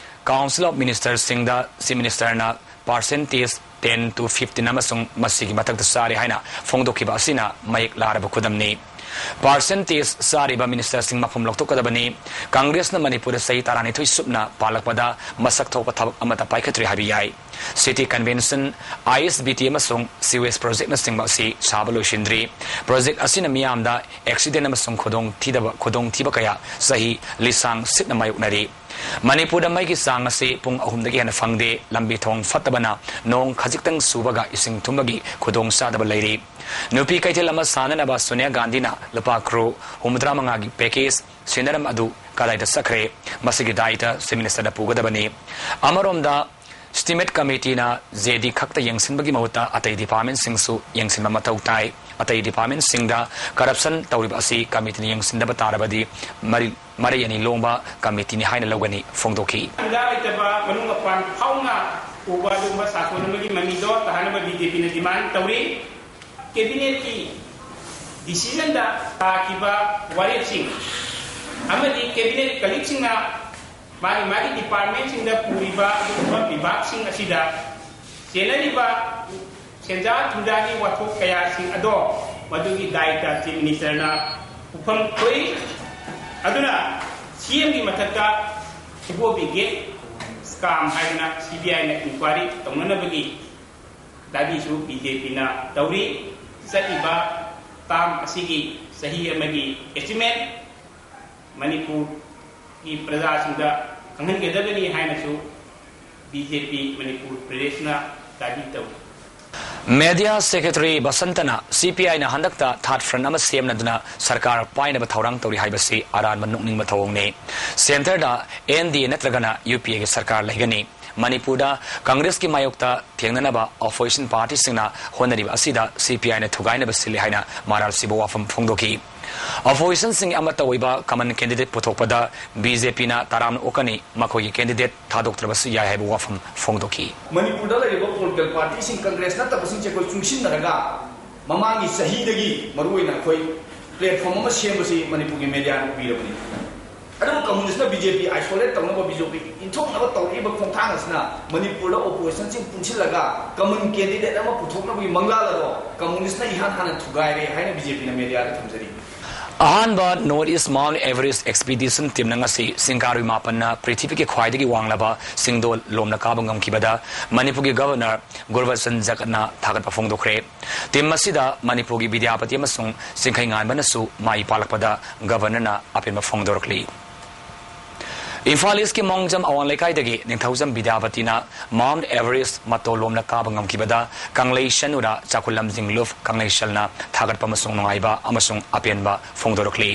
ꯀꯥꯎꯟꯁꯤꯜ ꯑꯣꯐ ꯃꯤꯅꯤꯁꯇꯔꯁꯤꯡꯗ ꯆꯤꯐ ꯃꯤꯅꯤꯁꯇꯔꯅ ꯄꯥꯔꯁꯦꯟꯇꯦꯖ ꯇꯦꯟ ꯇꯨ ꯐꯤꯐꯇꯤꯟ ꯑꯃꯁꯨꯡ ꯃꯁꯤꯒꯤ ꯃꯊꯛꯇ ꯆꯥꯔꯦ ꯍꯥꯏꯅ ꯐꯣꯡꯗꯣꯛꯈꯤꯕ ꯑꯁꯤꯅ ꯃꯌꯦꯛ ꯂꯥꯔꯕ ꯈꯨꯗꯝꯅꯤ꯫ ꯄꯥꯔꯁꯦꯟꯇꯦꯖ ꯆꯥꯔꯤꯕ ꯃꯤꯅꯤꯁꯇꯔꯁꯤꯡ ꯃꯐꯝ ꯂꯧꯊꯣꯛꯀꯗꯕꯅꯤ꯫ ꯀꯪꯒ꯭ꯔꯦꯁꯅ ꯃꯅꯤꯄꯨꯔꯗ ꯆꯍꯤ ꯇꯔꯥꯅꯤꯊꯣꯏ ꯁꯨꯞꯅ ꯄꯥꯜꯂꯛꯄꯗ ꯃꯁꯛ ꯊꯣꯛꯄ ꯊꯕꯛ ꯑꯃꯠꯇ ꯄꯥꯏꯈꯠꯇ꯭ꯔꯤ ꯍꯥꯏꯕ ꯌꯥꯏ꯫ ꯁꯤꯇꯤ ꯀꯟꯚꯦꯟꯁꯟ, ꯑꯥꯏ ꯑꯦꯁ ꯕꯤ ꯇꯤ ꯑꯃꯁꯨꯡ ꯁꯤꯋꯦꯖ ꯄ꯭ꯔꯣꯖꯦꯛꯅꯆꯤꯡꯕ ꯑꯁꯤ ꯁꯥꯕ ꯂꯣꯏꯁꯤꯟꯗ꯭ꯔꯤ꯫ ꯄ꯭ꯔꯣꯖꯦꯛ ꯑꯁꯤꯅ ꯃꯤꯌꯥꯝꯗ ꯑꯦꯛꯁꯤꯗꯦꯟ ꯑꯃꯁꯨꯡ ꯈꯨꯗꯣꯡꯊꯤꯗꯕ, ꯈꯨꯗꯣꯡꯊꯤꯕ ꯀꯌꯥ ꯆꯍꯤ ꯂꯤꯁꯥꯡ ꯁꯤꯠꯅ ꯃꯥꯌꯣꯛꯅꯔꯤ꯫ ꯃꯅꯤꯄꯨꯔꯗ ꯃꯩꯒꯤ ꯆꯥꯡ ꯑꯁꯤ ꯄꯨꯡ ꯑꯍꯨꯝꯗꯒꯤ ꯍꯦꯟꯅ ꯐꯪꯗꯦ꯫ ꯂꯝꯕꯤ ꯊꯣꯡ ꯐꯠꯇꯕꯅ ꯅꯣꯡ ꯈꯖꯤꯛꯇꯪ ꯆꯨꯕꯒ ꯏꯁꯤꯡ ꯊꯨꯝꯕꯒꯤ ꯈꯨꯗꯣꯡꯆꯥꯗꯕ ꯂꯩꯔꯤ꯫ ꯅꯨꯄꯤ ꯀꯩꯊꯦꯜ ꯑꯃ ꯁꯥꯅꯅꯕ ꯁꯣꯅꯤꯌꯥ ꯒꯥꯟꯙꯤꯅ ꯂꯨꯄꯥ ꯀ꯭ꯔꯣꯔ ꯍꯨꯝꯐꯨꯇꯔꯥ ꯃꯉꯥꯒꯤ ꯄꯦꯀꯦꯖ ꯁꯤꯟꯅꯔꯝ ꯑꯗꯨ ꯀꯗꯥꯏꯗ ꯆꯠꯈ꯭ꯔꯦ? ꯃꯁꯤꯒꯤ ꯗꯥꯏꯇ ꯆꯤꯐ ꯃꯤꯅꯤꯁꯇꯔꯗ ꯄꯨꯒꯗꯕꯅꯤ꯫ ꯑꯃꯔꯣꯝꯗ, ꯁ꯭ꯇꯤꯃꯦꯠ ꯀꯃꯤꯇꯤꯅ ꯖꯦ ꯗꯤ ꯈꯛꯇ ꯌꯦꯡꯁꯤꯟꯕꯒꯤ ꯃꯍꯨꯠꯇ ꯑꯇꯩ ꯗꯤꯄꯥꯔꯠꯃꯦꯟꯠꯁꯤꯡꯁꯨ ꯌꯦꯡꯁꯤꯟꯕ ꯃꯊꯧ ꯇꯥꯏ꯫ ꯑꯇꯩ ꯗꯤꯄꯥꯔꯠꯃꯦꯟꯠꯁꯤꯡꯗ ꯀꯔꯞꯁꯟ ꯇꯧꯔꯤꯕ ꯑꯁꯤ ꯀꯃꯤꯇꯤꯅ ꯌꯦꯡꯁꯤꯟꯗꯕ ꯇꯥꯔꯕꯗꯤ ꯃꯔꯤ-, ꯃꯔꯩ ꯑꯅꯤ ꯂꯣꯡꯕ ꯀꯃꯤꯇꯤꯅꯤ ꯍꯥꯏꯅ ꯂꯧꯒꯅꯤ ꯐꯣꯡꯗꯣꯛꯈꯤ꯫ ꯈꯨꯟꯗꯥ ꯂꯩꯇꯕ ꯃꯅꯨꯡ ꯃꯄꯥꯟ ꯐꯥꯎꯅ ꯎꯕ ꯑꯗꯨꯒꯨꯝꯕ ꯁꯥꯁꯣꯟ ꯑꯃꯒꯤ ꯃꯃꯤꯗꯣ ꯇꯥꯍꯟꯅꯕ ꯕꯤ ꯖꯦ ꯄꯤꯅ ꯗꯤꯃꯥꯟ ꯇꯧꯔꯤ꯫ ꯀꯦꯕꯤꯅꯦꯠꯀꯤ ꯗꯤꯁꯤꯖꯟꯗ ꯇꯥꯈꯤꯕ ꯋꯥꯔꯦꯞꯁꯤꯡ ꯑꯃꯗꯤ ꯀꯦꯕꯤꯅꯦꯠ ꯀꯂꯤꯛꯁꯤꯡꯅ ꯃꯥꯒꯤ ꯃꯥꯒꯤ ꯗꯤꯄꯥꯔꯠꯃꯦꯟꯁꯤꯡꯗ ꯄꯨꯔꯤꯕ ꯑꯗꯨꯒꯨꯝꯕ ꯕꯤꯚꯥꯒꯁꯤꯡ ꯑꯁꯤꯗ ꯆꯦꯟꯅꯔꯤꯕ ꯁꯦꯟꯖꯥ ꯊꯨꯝꯖꯥꯒꯤ ꯋꯥꯊꯣꯛ ꯀꯌꯥꯁꯤꯡ ꯑꯗꯣ ꯃꯗꯨꯒꯤ ꯗꯥꯏꯇ ꯆꯤꯐ ꯃꯤꯅꯤꯁꯇꯔꯅ ꯄꯨꯐꯝ ꯊꯣꯛꯏ꯫ ꯑꯗꯨꯅ ꯁꯤ ꯑꯦꯝꯒꯤ ꯃꯊꯛꯇ ꯐꯨꯕꯣꯕꯤꯒꯦ꯫ ꯀꯥꯝ ꯍꯥꯏꯗꯅ ꯁꯤ ꯕꯤ ꯑꯥꯏꯅ ꯏꯟꯀ꯭ꯋꯥꯏꯔꯤ ꯇꯧꯅꯅꯕꯒꯤ ꯗꯥꯕꯤꯁꯨ ꯕꯤ ꯖꯦ ꯄꯤꯅ ꯇꯧꯔꯤ꯫ ꯆꯠꯂꯤꯕ ꯇꯥꯝ ꯑꯁꯤꯒꯤ ꯆꯍꯤ ꯑꯃꯒꯤ ꯑꯦꯆꯤꯞꯃꯦꯟ ꯃꯅꯤꯄꯨꯔꯒꯤ ꯄ꯭ꯔꯖꯥꯁꯤꯡꯗ ꯈꯪꯍꯟꯒꯗꯕꯅꯤ ꯍꯥꯏꯅꯁꯨ ꯕꯤ ꯖꯦ ꯄꯤ ꯃꯅꯤꯄꯨꯔ ꯄ꯭ꯔꯦꯁꯅ ꯗꯥꯕꯤ ꯇꯧꯔꯤ꯫ ꯃꯦꯗꯤꯌꯥ ꯁꯦꯀ꯭ꯔꯦꯇꯔꯤ ꯕꯁꯟꯇꯅ ꯁꯤ ꯄꯤ ꯑꯥꯏꯅ ꯍꯟꯗꯛꯇ ꯊꯥꯔꯠ ꯐ꯭ꯔꯟꯠ ꯑꯃ ꯁꯦꯝꯅꯗꯨꯅ ꯁꯔꯀꯥꯔ ꯄꯥꯏꯅꯕ ꯊꯧꯔꯥꯡ ꯇꯧꯔꯤ ꯍꯥꯏꯕꯁꯤ ꯑꯔꯥꯟꯕ ꯅꯣꯛꯅꯤꯡꯕ ꯊꯧꯑꯣꯡꯅꯤ꯫ ꯁꯦꯟꯇꯔꯗ ꯑꯦꯟ ꯗꯤ ꯑꯦ ꯅꯠꯇ꯭ꯔꯒꯅ ꯌꯨ ꯄꯤ ꯑꯦꯒꯤ ꯁꯔꯀꯥꯔ ꯂꯩꯒꯅꯤ꯫ ꯃꯅꯤꯄꯨꯔꯗ ꯀꯪꯒ꯭ꯔꯦꯁꯀꯤ ꯃꯥꯌꯣꯛꯇ ꯊꯦꯡꯅꯅꯕ ꯑꯣꯄꯣꯖꯤꯁꯟ ꯄꯥꯔꯇꯤꯁꯤꯡꯅ ꯍꯣꯠꯅꯔꯤꯕ ꯑꯁꯤꯗ ꯁꯤ ꯄꯤ ꯑꯥꯏꯅ ꯊꯨꯒꯥꯏꯅꯕ ꯁꯤꯜꯂꯤ ꯍꯥꯏꯅ ꯃꯔꯥꯜ ꯁꯤꯕ ꯋꯥꯐꯝ ꯐꯣꯡꯗꯣꯛꯈꯤ꯫ ꯑꯣꯄꯣꯖꯤꯁꯟꯁꯤꯡꯒꯤ ꯑꯃꯠꯇ ꯑꯣꯏꯕ ꯀꯃꯟ ꯀꯦꯟꯗꯤꯗꯦꯠ ꯄꯨꯊꯣꯛꯄꯗ ꯕꯤ ꯖꯦ ꯄꯤꯅ ꯇꯔꯥꯝꯅ ꯑꯣꯛꯀꯅꯤ, ꯃꯈꯣꯏꯒꯤ ꯀꯦꯟꯗꯤꯗꯦꯠ ꯊꯥꯗꯣꯛꯇ꯭ꯔꯕꯁꯨ ꯌꯥꯏ ꯍꯥꯏꯕ ꯋꯥꯐꯝ ꯐꯣꯡꯗꯣꯛꯈꯤ꯫ ꯃꯅꯤꯄꯨꯔꯗ ꯂꯩꯔꯤꯕ ꯄꯣꯂꯤꯇꯤꯀꯦꯜ ꯄꯥꯔꯇꯤꯁꯤꯡ ꯀꯪꯒ꯭ꯔꯦꯁ ꯅꯠꯇꯕꯁꯤꯡꯁꯦ ꯑꯩꯈꯣꯏ ꯆꯨꯡꯁꯤꯟꯅꯔꯒ ꯃꯃꯥꯡꯒꯤ ꯆꯍꯤꯗꯒꯤ ꯃꯔꯨꯑꯣꯏꯅ ꯑꯩꯈꯣꯏ ꯄ꯭ꯂꯦꯠꯐꯣꯝ ꯑꯃ ꯁꯦꯝꯕꯁꯤ ꯃꯅꯤꯄꯨꯔꯒꯤ ꯃꯦꯗꯤꯌꯥꯅ ꯎꯕꯤꯔꯕꯅꯤ꯫ ꯑꯗꯨꯕꯨ ꯀꯝꯃꯨꯅꯤꯁꯅ ꯕꯤ ꯖꯦ ꯄꯤ ꯑꯥꯏꯁꯣꯂꯦꯠ ꯇꯧꯅꯕ, ꯕꯤ ꯖꯦ ꯄꯤ ꯏꯟꯊꯣꯛꯅꯕ ꯇꯧꯔꯛꯏꯕ ꯈꯣꯡꯊꯥꯡ ꯑꯁꯤꯅ ꯃꯅꯤꯄꯨꯔꯗ ꯑꯣꯄꯣꯖꯤꯁꯟꯁꯤꯡ ꯄꯨꯟꯁꯤꯜꯂꯒ ꯀꯃꯟ ꯀꯦꯟꯗꯤꯗꯦꯠ ꯑꯃ ꯄꯨꯊꯣꯛꯅꯕꯒꯤ ꯃꯪꯂꯥꯟ ꯑꯗꯣ ꯀꯝꯃꯨꯅꯤꯁꯅ ꯏꯍꯥꯟ ꯍꯥꯟꯅ ꯊꯨꯒꯥꯏꯔꯦ ꯍꯥꯏꯅ ꯕꯤ ꯖꯦ ꯄꯤꯅ ꯃꯦꯗꯤꯌꯥꯗ ꯊꯝꯖꯔꯤ꯫ ꯑꯍꯥꯟꯕ north east mount Everest expedition ꯇꯤꯝꯅ ꯉꯁꯤ ꯁꯤꯡꯒꯥꯔꯨꯏ ꯃꯥꯄꯟꯅ ꯄ꯭ꯔꯤꯊꯤꯕꯤꯒꯤ ꯈ꯭ꯋꯥꯏꯗꯒꯤ ꯋꯥꯡꯂꯕ ꯁꯤꯡꯗꯣꯜ ꯂꯣꯝꯅ ꯀꯥꯕ ꯉꯝꯈꯤꯕꯗ ꯃꯅꯤꯄꯨꯔꯒꯤ ꯒꯚꯔꯅꯔ ꯒꯨꯔꯕꯆꯟ ꯖꯒꯠꯅ ꯊꯥꯒꯠꯄ ꯐꯣꯡꯗꯣꯛꯈ꯭ꯔꯦ꯫ ꯇꯤꯝ ꯑꯁꯤꯗ ꯃꯅꯤꯄꯨꯔꯒꯤ ꯕꯤꯗ꯭ꯌꯥꯄꯇꯤ ꯑꯃꯁꯨꯡ ꯁꯤꯡꯈꯩꯉꯥꯟꯕꯅꯁꯨ ꯃꯥꯏ ꯄꯥꯛꯂꯛꯄꯗ ꯒꯚꯔꯅꯔꯅ ꯑꯄꯦꯟꯕ ꯐꯣꯡꯗꯣꯔꯛꯂꯤ꯫ ꯏꯝꯐꯥꯜ ꯏꯁꯀꯤ ꯃꯣꯡꯖꯝ ꯑꯋꯥꯡ ꯂꯩꯀꯥꯏꯗꯒꯤ ꯅꯤꯡꯊꯧꯖꯝ ꯕꯤꯗ꯭ꯌꯥꯄꯇꯤꯅ ꯃꯥꯎꯟꯠ ꯑꯦꯚꯔꯦꯁ ꯃꯇꯣꯜ ꯂꯣꯝꯅ ꯀꯥꯕ ꯉꯝꯈꯤꯕꯗ ꯀꯪꯂꯩꯁꯅꯨꯔ ꯆꯥꯈꯨꯂꯝꯖꯤꯡ ꯂꯨꯞ ꯀꯪꯂꯩꯁꯜꯅ ꯊꯥꯒꯠꯄ ꯑꯃꯁꯨꯡ ꯅꯨꯡꯉꯥꯏꯕ ꯑꯃꯁꯨꯡ ꯑꯄꯦꯟꯕ ꯐꯣꯡꯗꯣꯔꯛꯂꯤ꯫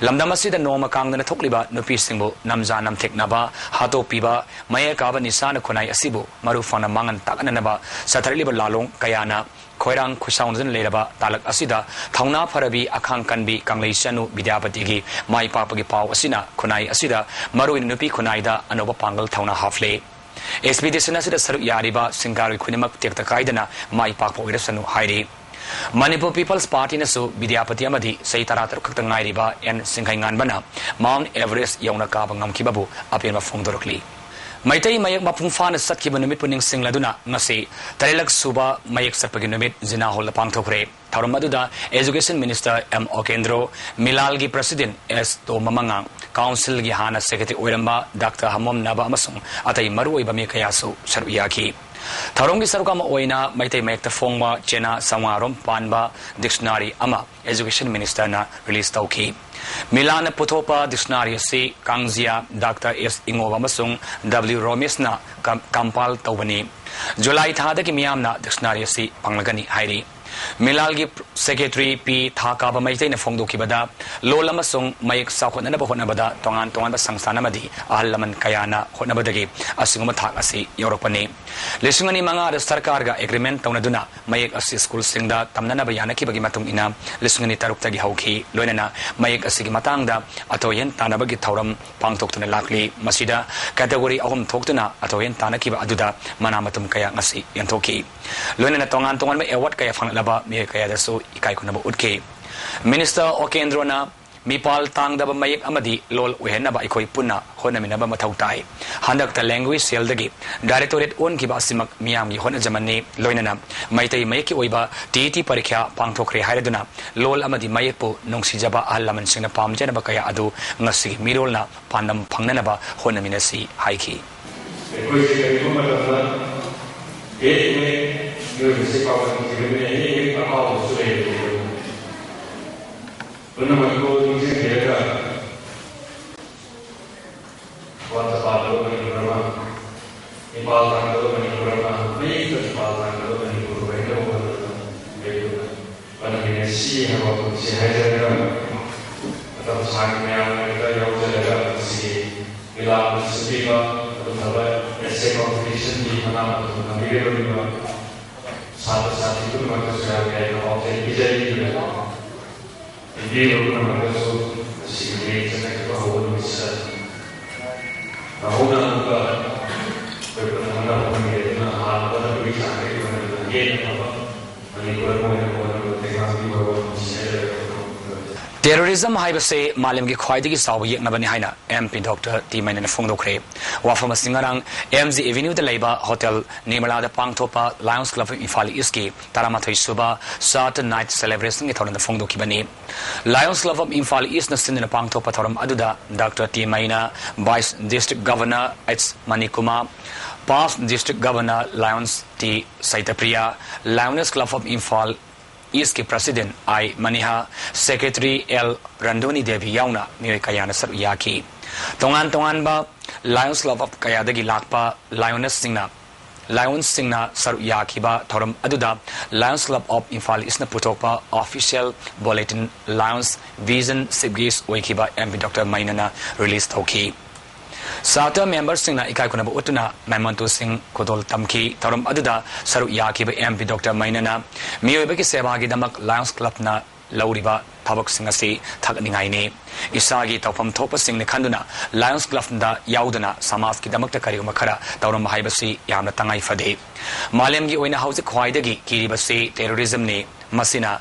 ꯂꯝꯗꯝ ꯑꯁꯤꯗ ꯅꯣꯡꯃ ꯀꯥꯡꯗꯅ ꯊꯣꯛꯂꯤꯕ ꯅꯨꯄꯤꯁꯤꯡꯕꯨ ꯅꯝꯖꯥ ꯅꯝꯊꯦꯛꯅꯕ, ꯍꯥꯠꯇꯣꯛꯄꯤꯕ, ꯃꯌꯦꯛ ꯀꯥꯕ ꯅꯤꯁꯥꯅ ꯈꯨꯟꯅꯥꯏ ꯑꯁꯤꯕꯨ ꯃꯔꯨ ꯐꯪꯅ ꯃꯥꯡꯍꯟ ꯇꯥꯛꯍꯟꯅꯅꯕ ꯆꯠꯊꯔꯛꯂꯤꯕ ꯂꯥꯂꯣꯡ ꯀꯌꯥꯅ ꯈꯣꯏꯔꯥꯡ ꯈꯨꯠꯁꯥꯎꯅꯗꯨꯅ ꯂꯩꯔꯕ ꯇꯥꯂꯛ ꯑꯁꯤꯗ ꯊꯧꯅꯥ ꯐꯔꯕꯤ, ꯑꯈꯥꯡ ꯀꯟꯕꯤ ꯀꯪꯂꯩꯁꯅꯨ ꯕꯤꯗ꯭ꯌꯥꯄꯇꯤꯒꯤ ꯃꯥꯏ ꯄꯥꯛꯄꯒꯤ ꯄꯥꯎ ꯑꯁꯤꯅ ꯈꯨꯟꯅꯥꯏ ꯑꯁꯤꯗ, ꯃꯔꯨꯑꯣꯏꯅ ꯅꯨꯄꯤ ꯈꯨꯟꯅꯥꯏꯗ ꯑꯅꯧꯕ ꯄꯥꯡꯒꯜ ꯊꯧꯅꯥ ꯍꯥꯞꯂꯦ꯫ ꯑꯦꯛꯁꯄꯤꯗꯤꯁꯟ ꯑꯁꯤꯗ ꯁꯔꯨꯛ ꯌꯥꯔꯤꯕ ꯁꯤꯡꯒꯥꯔꯣꯏ ꯈꯨꯗꯤꯡꯃꯛ ꯇꯦꯛꯇ ꯀꯥꯏꯗꯅ ꯃꯥꯏ ꯄꯥꯛꯄ ꯑꯣꯏꯔꯁꯅꯨ ꯍꯥꯏꯔꯤ꯫ ꯃꯅꯤꯄꯨꯔ ꯄꯤꯄꯜꯁ ꯄꯥꯔꯇꯤꯅꯁꯨ ꯕꯤꯗ꯭ꯌꯥꯄꯇꯤ ꯑꯃꯗꯤ ꯆꯍꯤ ꯇꯔꯥꯇꯔꯨꯛ ꯈꯛꯇ ꯉꯥꯏꯔꯤꯕ ꯑꯦꯟ ꯁꯤꯡꯈꯩꯉꯥꯟꯕꯅ ꯃꯥꯎꯟꯠ ꯑꯦꯚꯔꯦꯁ ꯌꯧꯅ ꯀꯥꯕ ꯉꯝꯈꯤꯕꯕꯨ ꯑꯄꯦꯟꯕ ꯐꯣꯡꯗꯣꯔꯛꯂꯤ꯫ ꯃꯩꯇꯩ ꯃꯌꯦꯛ ꯃꯄꯨꯡ ꯐꯥꯅ ꯆꯠꯈꯤꯕ ꯅꯨꯃꯤꯠꯄꯨ ꯅꯤꯡꯁꯤꯡꯂꯗꯨꯅ ꯉꯁꯤ ꯇꯔꯦꯠꯂꯛ ꯁꯨꯕ ꯃꯌꯦꯛ ꯆꯠꯄꯒꯤ ꯅꯨꯃꯤꯠ ꯖꯤꯅꯥ ꯍꯣꯜꯗ ꯄꯥꯡꯊꯣꯛꯈ꯭ꯔꯦ꯫ ꯊꯧꯔꯝ ꯑꯗꯨꯗ Education Minister M ꯑꯣꯀꯦꯟꯗ꯭ꯔꯣ, ꯃꯤꯂꯥꯜꯒꯤ President S ꯇꯣꯝꯕꯃꯉꯥꯡ, Council ꯒꯤ ꯍꯥꯟꯅ Secretary ꯑꯣꯏꯔꯝꯕ Doctor ꯍꯃꯣꯝ ꯅꯥꯕ ꯑꯃꯁꯨꯡ ꯑꯇꯩ ꯃꯔꯨꯑꯣꯏꯕ ꯃꯤ ꯀꯌꯥꯁꯨ ꯁꯔꯨꯛ ꯌꯥꯈꯤ꯫ ꯊꯧꯔꯝꯒꯤ ꯁꯔꯨꯛ ꯑꯃ ꯑꯣꯏꯅ ꯃꯩꯇꯩ ꯃꯌꯦꯛꯇ ꯐꯣꯡꯕ ꯆꯦꯅꯥ ꯆꯥꯝꯃꯉꯥ ꯔꯣꯝ ꯄꯥꯟꯕ dictionary ꯑꯃ Education Minister ꯅ release ꯇꯧꯈꯤ꯫ ꯃꯤꯂꯥꯜꯅ ꯄꯨꯊꯣꯛꯄ dictionary ꯑꯁꯤ ꯀꯥꯡꯖꯤꯌꯥ Doctor S ꯏꯉꯣꯕ ꯑꯃꯁꯨꯡ W ꯔꯣꯃꯦꯁꯅ com-, compile ꯇꯧꯕꯅꯤ꯫ ꯖꯨꯂꯥꯏ ꯊꯥꯗꯒꯤ ꯃꯤꯌꯥꯝꯅ dictionary ꯑꯁꯤ ꯐꯪꯂꯒꯅꯤ ꯍꯥꯏꯔꯤ꯫ ꯃꯤꯂꯥꯜꯒꯤ Secretary P ꯊꯥꯀꯥꯕ ꯃꯩꯇꯩꯅ ꯐꯣꯡꯗꯣꯛꯈꯤꯕꯗ, ꯂꯣꯜ ꯑꯃꯁꯨꯡ ꯃꯌꯦꯛ ꯆꯥꯎꯈꯠꯅꯅꯕ ꯍꯣꯠꯅꯕꯗ ꯇꯣꯉꯥꯟ ꯇꯣꯉꯥꯟꯕ ꯁꯪꯁꯊꯥꯟ ꯑꯃꯗꯤ ꯑꯍꯜ ꯂꯃꯟ ꯀꯌꯥꯅ ꯍꯣꯠꯅꯕꯗꯒꯤ ꯑꯁꯤꯒꯨꯝꯕ ꯊꯥꯛ ꯑꯁꯤ ꯌꯧꯔꯛꯄꯅꯤ꯫ ꯂꯤꯁꯤꯡ ꯑꯅꯤ ꯃꯉꯥꯗ ꯁꯔꯀꯥꯔꯒ agreement ꯇꯧꯅꯗꯨꯅ ꯃꯌꯦꯛ ꯑꯁꯤ ꯁ꯭ꯀꯨꯜꯁꯤꯡꯗ ꯇꯝꯅꯅꯕ ꯌꯥꯅꯈꯤꯕꯒꯤ ꯃꯇꯨꯡ ꯏꯟꯅ ꯂꯤꯁꯤꯡ ꯑꯅꯤ ꯇꯔꯨꯛꯇꯒꯤ ꯍꯧꯈꯤ꯫ ꯂꯣꯏꯅꯅ ꯃꯌꯦꯛ ꯑꯁꯤꯒꯤ ꯃꯇꯥꯡꯗ ꯑꯊꯣꯏ ꯑꯍꯦꯟ ꯇꯥꯟꯅꯕꯒꯤ ꯊꯧꯔꯝ ꯄꯥꯡꯊꯣꯛꯇꯨꯅ ꯂꯥꯛꯂꯤ꯫ ꯃꯁꯤꯗ category ꯑꯍꯨꯝ ꯊꯣꯛꯇꯨꯅ ꯑꯊꯣꯏ ꯑꯍꯦꯟ ꯇꯥꯟꯅꯈꯤꯕ ꯑꯗꯨꯗ ꯃꯅꯥ ꯃꯊꯨꯝ ꯀꯌꯥ ꯉꯁꯤ ꯌꯦꯟꯊꯣꯛꯈꯤ꯫ ꯂꯣꯏꯅꯅ ꯇꯣꯉꯥꯟ ꯇꯣꯉꯥꯟꯕ award ꯀꯌꯥ ꯐꯪꯂꯛꯂꯕ ꯃꯤꯑꯣꯏ ꯀꯌꯥꯗꯁꯨ ꯏꯀꯥꯏ ꯈꯨꯝꯅꯕ ꯎꯠꯈꯤ꯫ Minister ꯑꯣꯀꯦꯟꯗ꯭ꯔꯣꯅ ꯃꯤꯄꯥꯜ ꯇꯥꯡꯗꯕ ꯃꯌꯦꯛ ꯑꯃꯗꯤ ꯂꯣꯜ ꯑꯣꯏꯍꯟꯅꯕ ꯑꯩꯈꯣꯏ ꯄꯨꯟꯅ ꯍꯣꯠꯅꯃꯤꯟꯅꯕ ꯃꯊꯧ ꯇꯥꯏ꯫ ꯍꯟꯗꯛꯇ Language Cell ꯗꯒꯤ Directorate ꯑꯣꯟꯈꯤꯕ ꯑꯁꯤꯃꯛ ꯃꯤꯌꯥꯝꯒꯤ ꯍꯣꯠꯅꯖꯃꯟꯅꯤ꯫ ꯂꯣꯏꯅꯅ ꯃꯩꯇꯩ ꯃꯌꯦꯛꯀꯤ ꯑꯣꯏꯕ TET ꯄꯔꯤꯈ꯭ꯌꯥ ꯄꯥꯡꯊꯣꯛꯈ꯭ꯔꯦ ꯍꯥꯏꯔꯗꯨꯅ ꯂꯣꯜ ꯑꯃꯗꯤ ꯃꯌꯦꯛꯄꯨ ꯅꯨꯡꯁꯤꯖꯕ ꯑꯍꯜ ꯂꯃꯟꯁꯤꯡꯅ ꯄꯥꯝꯖꯅꯕ ꯀꯌꯥ ꯑꯗꯨ ꯉꯁꯤꯒꯤ ꯃꯤꯔꯣꯜꯅ ꯄꯥꯟꯗꯝ ꯐꯪꯅꯅꯕ ꯍꯣꯠꯅꯃꯤꯟꯅꯁꯤ ꯍꯥꯏꯈꯤ꯫ ꯑꯩꯈꯣꯏꯁꯦ ꯀꯔꯤꯒꯨꯝꯕ ꯃꯇꯝꯗ ꯍꯦꯛ ꯍꯦꯛ ꯃꯤꯑꯣꯏꯕꯁꯦ ꯀꯥꯎꯒꯟꯈꯤꯕꯅꯤꯅ ꯍꯦꯛ ꯍꯦꯛ ꯑꯀꯥꯎꯕꯁꯨ ꯂꯩꯔꯦ꯫ ꯄꯨꯝꯅꯃꯛꯄꯨ ꯅꯤꯡꯁꯤꯡꯕꯤꯔꯒ ꯋꯥꯠꯇ ꯄꯥꯗꯕ ꯃꯅꯤꯄꯨꯔ ꯑꯃ, ꯃꯤꯄꯥꯜ ꯇꯥꯡꯗꯕ ꯃꯅꯤꯄꯨꯔ ꯑꯃ, ꯃꯌꯦꯛꯇ ꯃꯤꯄꯥꯜ ꯇꯥꯡꯗꯕ ꯃꯅꯤꯄꯨꯔ ꯑꯣꯏꯅꯕ ꯍꯣꯠꯅꯕꯗ ꯂꯦꯞꯇꯅ ꯍꯣꯠꯅꯃꯤꯟꯅꯁꯤ ꯍꯥꯏꯕ ꯋꯥꯐꯝꯁꯤ ꯍꯥꯏꯖꯔꯒ, ꯃꯇꯝ ꯁꯥꯡꯅ ꯃꯌꯥꯝ ꯃꯔꯛꯇ ꯌꯥꯎꯖꯔꯒ ꯃꯁꯤꯒꯤ ꯂꯤꯂꯥ ꯑꯃ ꯁꯤꯟꯕꯤꯕ ꯑꯗꯨꯒꯨꯝꯂꯕ essay competition ꯒꯤ ꯃꯅꯥ ꯃꯊꯨꯝ ꯊꯝꯕꯤꯒꯗꯧꯔꯤꯕ ꯁꯥꯇ꯭ꯔ ꯁꯥꯇ꯭ꯔꯤ ꯄꯨꯝꯅꯃꯛꯇꯁꯨ ꯌꯥꯝꯅ ꯌꯥꯝꯅ ꯄꯥꯎꯖꯦꯜ ꯄꯤꯖꯔꯤ꯫ ꯍꯤꯟꯗꯤ ꯂꯧꯗꯨꯅ ꯃꯗꯨꯁꯨ ꯃꯁꯤꯒꯤ ꯆꯠꯅꯈꯤꯕ ꯍꯧꯕ ꯅꯨꯃꯤꯠꯁꯤꯗ ꯅꯧꯍꯧꯅ ꯑꯃꯨꯛꯀ ꯑꯩꯈꯣꯏ ꯄꯨꯟꯅ ꯍꯣꯠꯅꯕ ꯉꯝꯒꯦ꯫ ꯑꯗꯨꯅ ꯍꯥꯟꯅ ꯍꯣꯠꯅꯕꯒꯤ ꯆꯥꯡꯗꯒꯤ ꯍꯦꯟꯅ ꯍꯦꯟꯅ ꯐꯕ ꯃꯅꯤꯄꯨꯔ ꯑꯃ ꯑꯣꯏꯅꯕ ꯍꯣꯠꯅꯕꯗ ꯇꯦꯡꯕꯥꯡ ꯄꯤꯕ ꯍꯧꯕ ꯅꯨꯃꯤꯠꯁꯤꯗ ꯂꯩꯔꯒ Terrorism ꯍꯥꯏꯕꯁꯦ ꯃꯥꯂꯦꯝꯒꯤ ꯈ꯭ꯋꯥꯏꯗꯒꯤ ꯆꯥꯎꯕ ꯌꯦꯛꯅꯕꯅꯤ ꯍꯥꯏꯅ M P Doctor T ꯃꯩꯅꯅ ꯐꯣꯡꯗꯣꯛꯈ꯭ꯔꯦ꯫ ꯋꯥꯐꯝ ꯑꯁꯤ ꯉꯔꯥꯡ M G Avenue ꯗ ꯂꯩꯕ Hotel Nirmala ꯗ ꯄꯥꯡꯊꯣꯛꯄ Lions Club of Imphal East ꯀꯤ ꯇꯔꯥꯃꯥꯊꯣꯏ ꯁꯨꯕ Charter Night Celebration ꯒꯤ ꯊꯧꯔꯝꯗ ꯐꯣꯡꯗꯣꯛꯈꯤꯕꯅꯤ꯫ Lions Club of Imphal East ꯅ ꯁꯤꯟꯗꯨꯅ ꯄꯥꯡꯊꯣꯛꯄ ꯊꯧꯔꯝ ꯑꯗꯨꯗ Doctor T main, Vice District Governor H Manikumar, Past District Governor Lions T Saitapriya, Lioness Club of Imphal East ꯀꯤ President I ꯃꯅꯤꯍꯥ, Secretary L ꯔꯟꯙꯨꯅꯤ Devi ꯌꯥꯎꯅ ꯃꯤꯑꯣꯏ ꯀꯌꯥꯅ ꯁꯔꯨꯛ ꯌꯥꯈꯤ꯫ ꯇꯣꯉꯥꯟ ꯇꯣꯉꯥꯟꯕ Lions Club of ꯀꯌꯥꯗꯒꯤ ꯂꯥꯛꯄ Lioness ꯁꯤꯡꯅ, Lions ꯁꯤꯡꯅ ꯁꯔꯨꯛ ꯌꯥꯈꯤꯕ ꯊꯧꯔꯝ ꯑꯗꯨꯗ Lions Club of Imphal East ꯅ ꯄꯨꯊꯣꯛꯄ Official Bulletin Lions Vision Chief Guest ꯑꯣꯏꯈꯤꯕ M P Doctor ꯃꯩꯅꯅ release ꯇꯧꯈꯤ꯫ Charter member ꯁꯤꯡꯅ ꯏꯀꯥꯏ ꯈꯨꯝꯅꯕ ꯎꯠꯇꯨꯅ memento ꯁꯤꯡ ꯈꯨꯗꯣꯜ ꯇꯝꯈꯤ꯫ ꯊꯧꯔꯝ ꯑꯗꯨꯗ ꯁꯔꯨꯛ ꯌꯥꯈꯤꯕ M P Doctor ꯃꯩꯅꯅ ꯃꯤꯑꯣꯏꯕꯒꯤ ꯁꯦꯕꯥꯒꯤꯗꯃꯛ Lions Club ꯅ ꯂꯧꯔꯤꯕ ꯊꯕꯛꯁꯤꯡ ꯑꯁꯤ ꯊꯥꯒꯠꯅꯤꯡꯉꯥꯏꯅꯤ꯫ ꯏꯁꯥꯒꯤ ꯇꯧꯐꯝ ꯊꯣꯛꯄꯁꯤꯡꯅꯤ ꯈꯟꯗꯨꯅ Lions Club ꯗ ꯌꯥꯎꯗꯨꯅ ꯁꯃꯥꯖꯀꯤꯗꯃꯛꯇ ꯀꯔꯤꯒꯨꯝꯕ ꯈꯔ ꯇꯧꯔꯝꯕ ꯍꯥꯏꯕꯁꯤ ꯌꯥꯝꯅ ꯇꯉꯥꯏ ꯐꯗꯦ꯫ ꯃꯥꯂꯦꯝꯒꯤ ꯑꯣꯏꯅ ꯍꯧꯖꯤꯛ ꯈ꯭ꯋꯥꯏꯗꯒꯤ ꯀꯤꯔꯤꯕꯁꯤ terrorism ꯅꯤ꯫ ꯃꯁꯤꯅ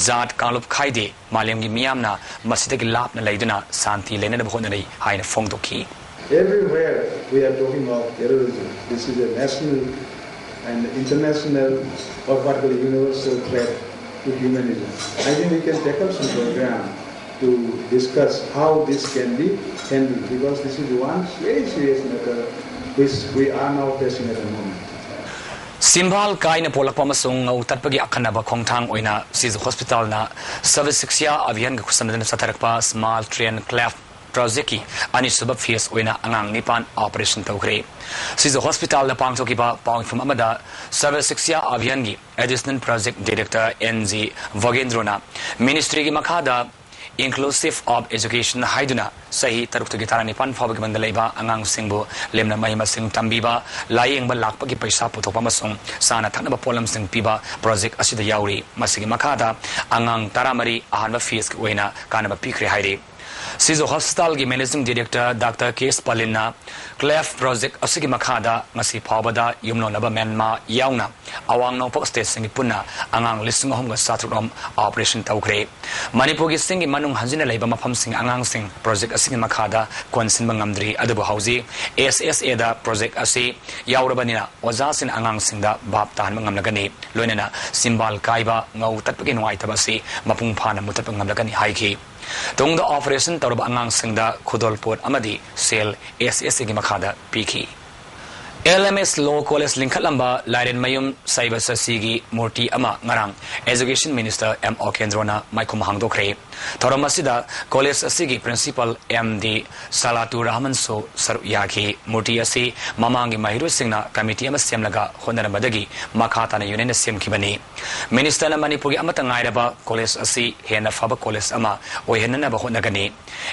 ꯖꯥꯠ ꯀꯥꯡꯂꯨꯞ ꯈꯥꯏꯗꯦ, ꯃꯥꯂꯦꯝꯒꯤ ꯃꯤꯌꯥꯝꯅ ꯃꯁꯤꯗꯒꯤ ꯂꯥꯞꯅ ꯂꯩꯗꯨꯅ ꯁꯥꯟꯇꯤ ꯂꯩꯅꯅꯕ ꯍꯣꯠꯅꯔꯤ ꯍꯥꯏꯅ ꯐꯣꯡꯗꯣꯛꯈꯤ꯫ Everywhere we are talking of terrorism. This is a national and international or what we call universal threat to humanism. I think we can take up some program to discuss how this can be handled, because this is one very serious matter which we are now facing at the moment. ꯁꯤꯝꯕꯥꯜ ꯀꯥꯏꯅ ꯄꯣꯛꯂꯛꯄ ꯑꯃꯁꯨꯡ ꯉꯧ ꯇꯠꯄꯒꯤ ꯑꯈꯟꯅꯕ ꯈꯣꯡꯊꯥꯡ ꯑꯣꯏꯅ ꯁꯤꯖꯨ ꯍꯣꯁꯄꯤꯇꯥꯜꯅ Sarva ꯁꯤꯛꯁ꯭ꯌꯥ ꯑꯚꯤꯌꯥꯟꯒ ꯈꯨꯠꯁꯝꯅꯗꯨꯅ ꯆꯠꯊꯔꯛꯄ Small Train Cleft Project ꯀꯤ ꯑꯅꯤꯁꯨꯕ phase ꯑꯣꯏꯅ ꯑꯉꯥꯡ ꯅꯤꯄꯥꯟ operation ꯇꯧꯈ꯭ꯔꯦ꯫ ꯁꯤꯖꯨ ꯍꯣꯁꯄꯤꯇꯥꯜꯗ ꯄꯥꯡꯊꯣꯛꯈꯤꯕ ꯄꯥꯎ ꯃꯤꯐꯝ ꯑꯃꯗ Sarva ꯁꯤꯛꯁ꯭ꯌꯥ ꯑꯚꯤꯌꯥꯟꯒꯤ Additional Project Director N G ꯚꯣꯒꯦꯟꯗ꯭ꯔꯣꯅ ministry ꯒꯤ ꯃꯈꯥꯗ Inclusive of Education ꯍꯥꯏꯗꯨꯅ ꯆꯍꯤ ꯇꯔꯨꯛꯇꯒꯤ ꯇꯔꯥꯅꯤꯄꯥꯟ ꯐꯥꯎꯕꯒꯤ ꯃꯅꯨꯡꯗ ꯂꯩꯕ ꯑꯉꯥꯡꯁꯤꯡꯕꯨ ꯂꯦꯝꯅ ꯃꯍꯩ ꯃꯁꯤꯡ ꯇꯝꯕꯤꯕ, ꯂꯥꯌꯦꯡꯕ ꯂꯥꯛꯄꯒꯤ ꯄꯩꯁꯥ ꯄꯨꯊꯣꯛꯄ ꯑꯃꯁꯨꯡ ꯆꯥꯅ ꯊꯛꯅꯕ ꯄꯣꯠꯂꯝꯁꯤꯡ ꯄꯤꯕ project ꯑꯁꯤꯗ ꯌꯥꯎꯔꯤ꯫ ꯃꯁꯤꯒꯤ ꯃꯈꯥꯗ ꯑꯉꯥꯡ ꯇꯔꯥꯃꯔꯤ ꯑꯍꯥꯟꯕ phase ꯀꯤ ꯑꯣꯏꯅ ꯀꯥꯟꯅꯕ ꯄꯤꯈ꯭ꯔꯦ ꯍꯥꯏꯔꯤ꯫ ꯁꯤꯖꯣ ꯍꯣꯁꯄꯤꯇꯥꯜꯒꯤ ꯃꯦꯅꯦꯖꯤꯡ ꯗꯤꯔꯦꯛꯇꯔ ꯗꯥꯛꯇꯔ ꯀꯦ ꯑꯦꯁ ꯄꯥꯂꯤꯟꯅ ꯀ꯭ꯂꯦꯐ ꯄ꯭ꯔꯣꯖꯦꯛ ꯑꯁꯤꯒꯤ ꯃꯈꯥꯗ ꯉꯁꯤ ꯐꯥꯎꯕꯗ ꯌꯨꯝꯂꯣꯟꯅꯕ ꯃ꯭ꯌꯥꯟꯃꯥꯔ ꯌꯥꯎꯅ ꯑꯋꯥꯡ ꯅꯣꯡꯄꯣꯛ ꯁ꯭ꯇꯦꯠꯁꯤꯡꯒꯤ ꯄꯨꯟꯅ ꯑꯉꯥꯡ ꯂꯤꯁꯤꯡ ꯑꯍꯨꯝꯒ ꯆꯥꯇ꯭ꯔꯨꯛ ꯔꯣꯝ ꯑꯣꯄꯔꯦꯁꯟ ꯇꯧꯈ꯭ꯔꯦ꯫ ꯃꯅꯤꯄꯨꯔꯒꯤ ꯆꯤꯡꯒꯤ ꯃꯅꯨꯡ ꯍꯟꯖꯤꯟꯅ ꯂꯩꯕ ꯃꯐꯝꯁꯤꯡ ꯑꯉꯥꯡꯁꯤꯡ ꯄ꯭ꯔꯣꯖꯦꯛ ꯑꯁꯤꯒꯤ ꯃꯈꯥꯗ ꯀꯣꯟꯁꯤꯟꯕ ꯉꯝꯗ꯭ꯔꯤ, ꯑꯗꯨꯕꯨ ꯍꯧꯖꯤꯛ ꯑꯦꯁ ꯑꯦꯁ ꯑꯦꯗ ꯄ꯭ꯔꯣꯖꯦꯛ ꯑꯁꯤ ꯌꯥꯎꯔꯕꯅꯤꯅ ꯑꯣꯖꯥꯁꯤꯡꯅ ꯑꯉꯥꯡꯁꯤꯡꯗ ꯚꯥꯞ ꯇꯥꯍꯟꯕ ꯉꯝꯂꯒꯅꯤ, ꯂꯣꯏꯅꯅ ꯆꯤꯝꯕꯥꯜ ꯀꯥꯏꯕ, ꯉꯧ ꯇꯠꯄꯒꯤ ꯅꯨꯡꯉꯥꯏꯇꯕ ꯑꯁꯤ ꯃꯄꯨꯡ ꯐꯥꯅ ꯃꯨꯊꯠꯄ ꯉꯝꯂꯒꯅꯤ ꯍꯥꯏꯈꯤ꯫ ꯇꯨꯡꯗ ꯑꯣꯄꯔꯦꯁꯟ ꯇꯧꯔꯕ ꯑꯉꯥꯡꯁꯤꯡꯗ ꯈꯨꯗꯣꯜꯄꯣꯠ ꯑꯃꯗꯤ ꯁꯦꯜ ꯑꯦꯁ ꯑꯦꯁ ꯑꯦꯒꯤ ꯃꯈꯥꯗ ꯄꯤꯈꯤ꯫ ꯑꯦꯜ ꯑꯦꯝ ꯑꯦꯁ ꯂꯣ ꯀꯣꯂꯦꯖ ꯂꯤꯡꯈꯠꯂꯝꯕ ꯂꯥꯏꯔꯦꯟꯃꯌꯨꯝ ꯁꯩꯕ ꯁꯁꯤꯒꯤ ꯃꯨꯔꯇꯤ ꯑꯃ ꯉꯔꯥꯡ ꯑꯦꯖꯨꯀꯦꯁꯟ ꯃꯤꯅꯤꯁꯇꯔ ꯑꯦꯝ ꯑꯣꯀꯦꯟꯗ꯭ꯔꯣꯅ ꯃꯥꯏꯈꯨꯝ ꯍꯥꯡꯗꯣꯛꯈ꯭ꯔꯦ꯫ ꯊꯧꯔꯝ ꯑꯁꯤꯗ ꯀꯣꯂꯦꯖ ꯑꯁꯤꯒꯤ ꯄ꯭ꯔꯤꯟꯁꯤꯄꯜ ꯑꯦꯝ ꯗꯤ ꯁꯂꯥꯇꯨ ꯔꯍꯃꯟꯁꯨ ꯁꯔꯨꯛ ꯌꯥꯈꯤ꯫ ꯃꯨꯔꯇꯤ ꯑꯁꯤ ꯃꯃꯥꯡꯒꯤ ꯃꯍꯩꯔꯣꯏꯁꯤꯡꯅ ꯀꯃꯤꯇꯤ ꯑꯃ ꯁꯦꯝꯂꯒ ꯍꯣꯠꯅꯔꯝꯕꯗꯒꯤ ꯃꯈꯥ ꯇꯥꯅ ꯌꯨꯅꯤꯌꯟꯅ ꯁꯦꯝꯈꯤꯕꯅꯤ꯫ ꯃꯤꯅꯤꯁꯇꯔꯅ ꯃꯅꯤꯄꯨꯔꯒꯤ ꯑꯃꯠꯇ ꯉꯥꯏꯔꯕ ꯀꯣꯂꯦꯖ ꯑꯁꯤ ꯍꯦꯟꯅ ꯐꯕ ꯀꯣꯂꯦꯖ ꯑꯃ ꯑꯣꯏꯍꯟꯅꯅꯕ ꯍꯣꯠꯅꯒꯅꯤ꯫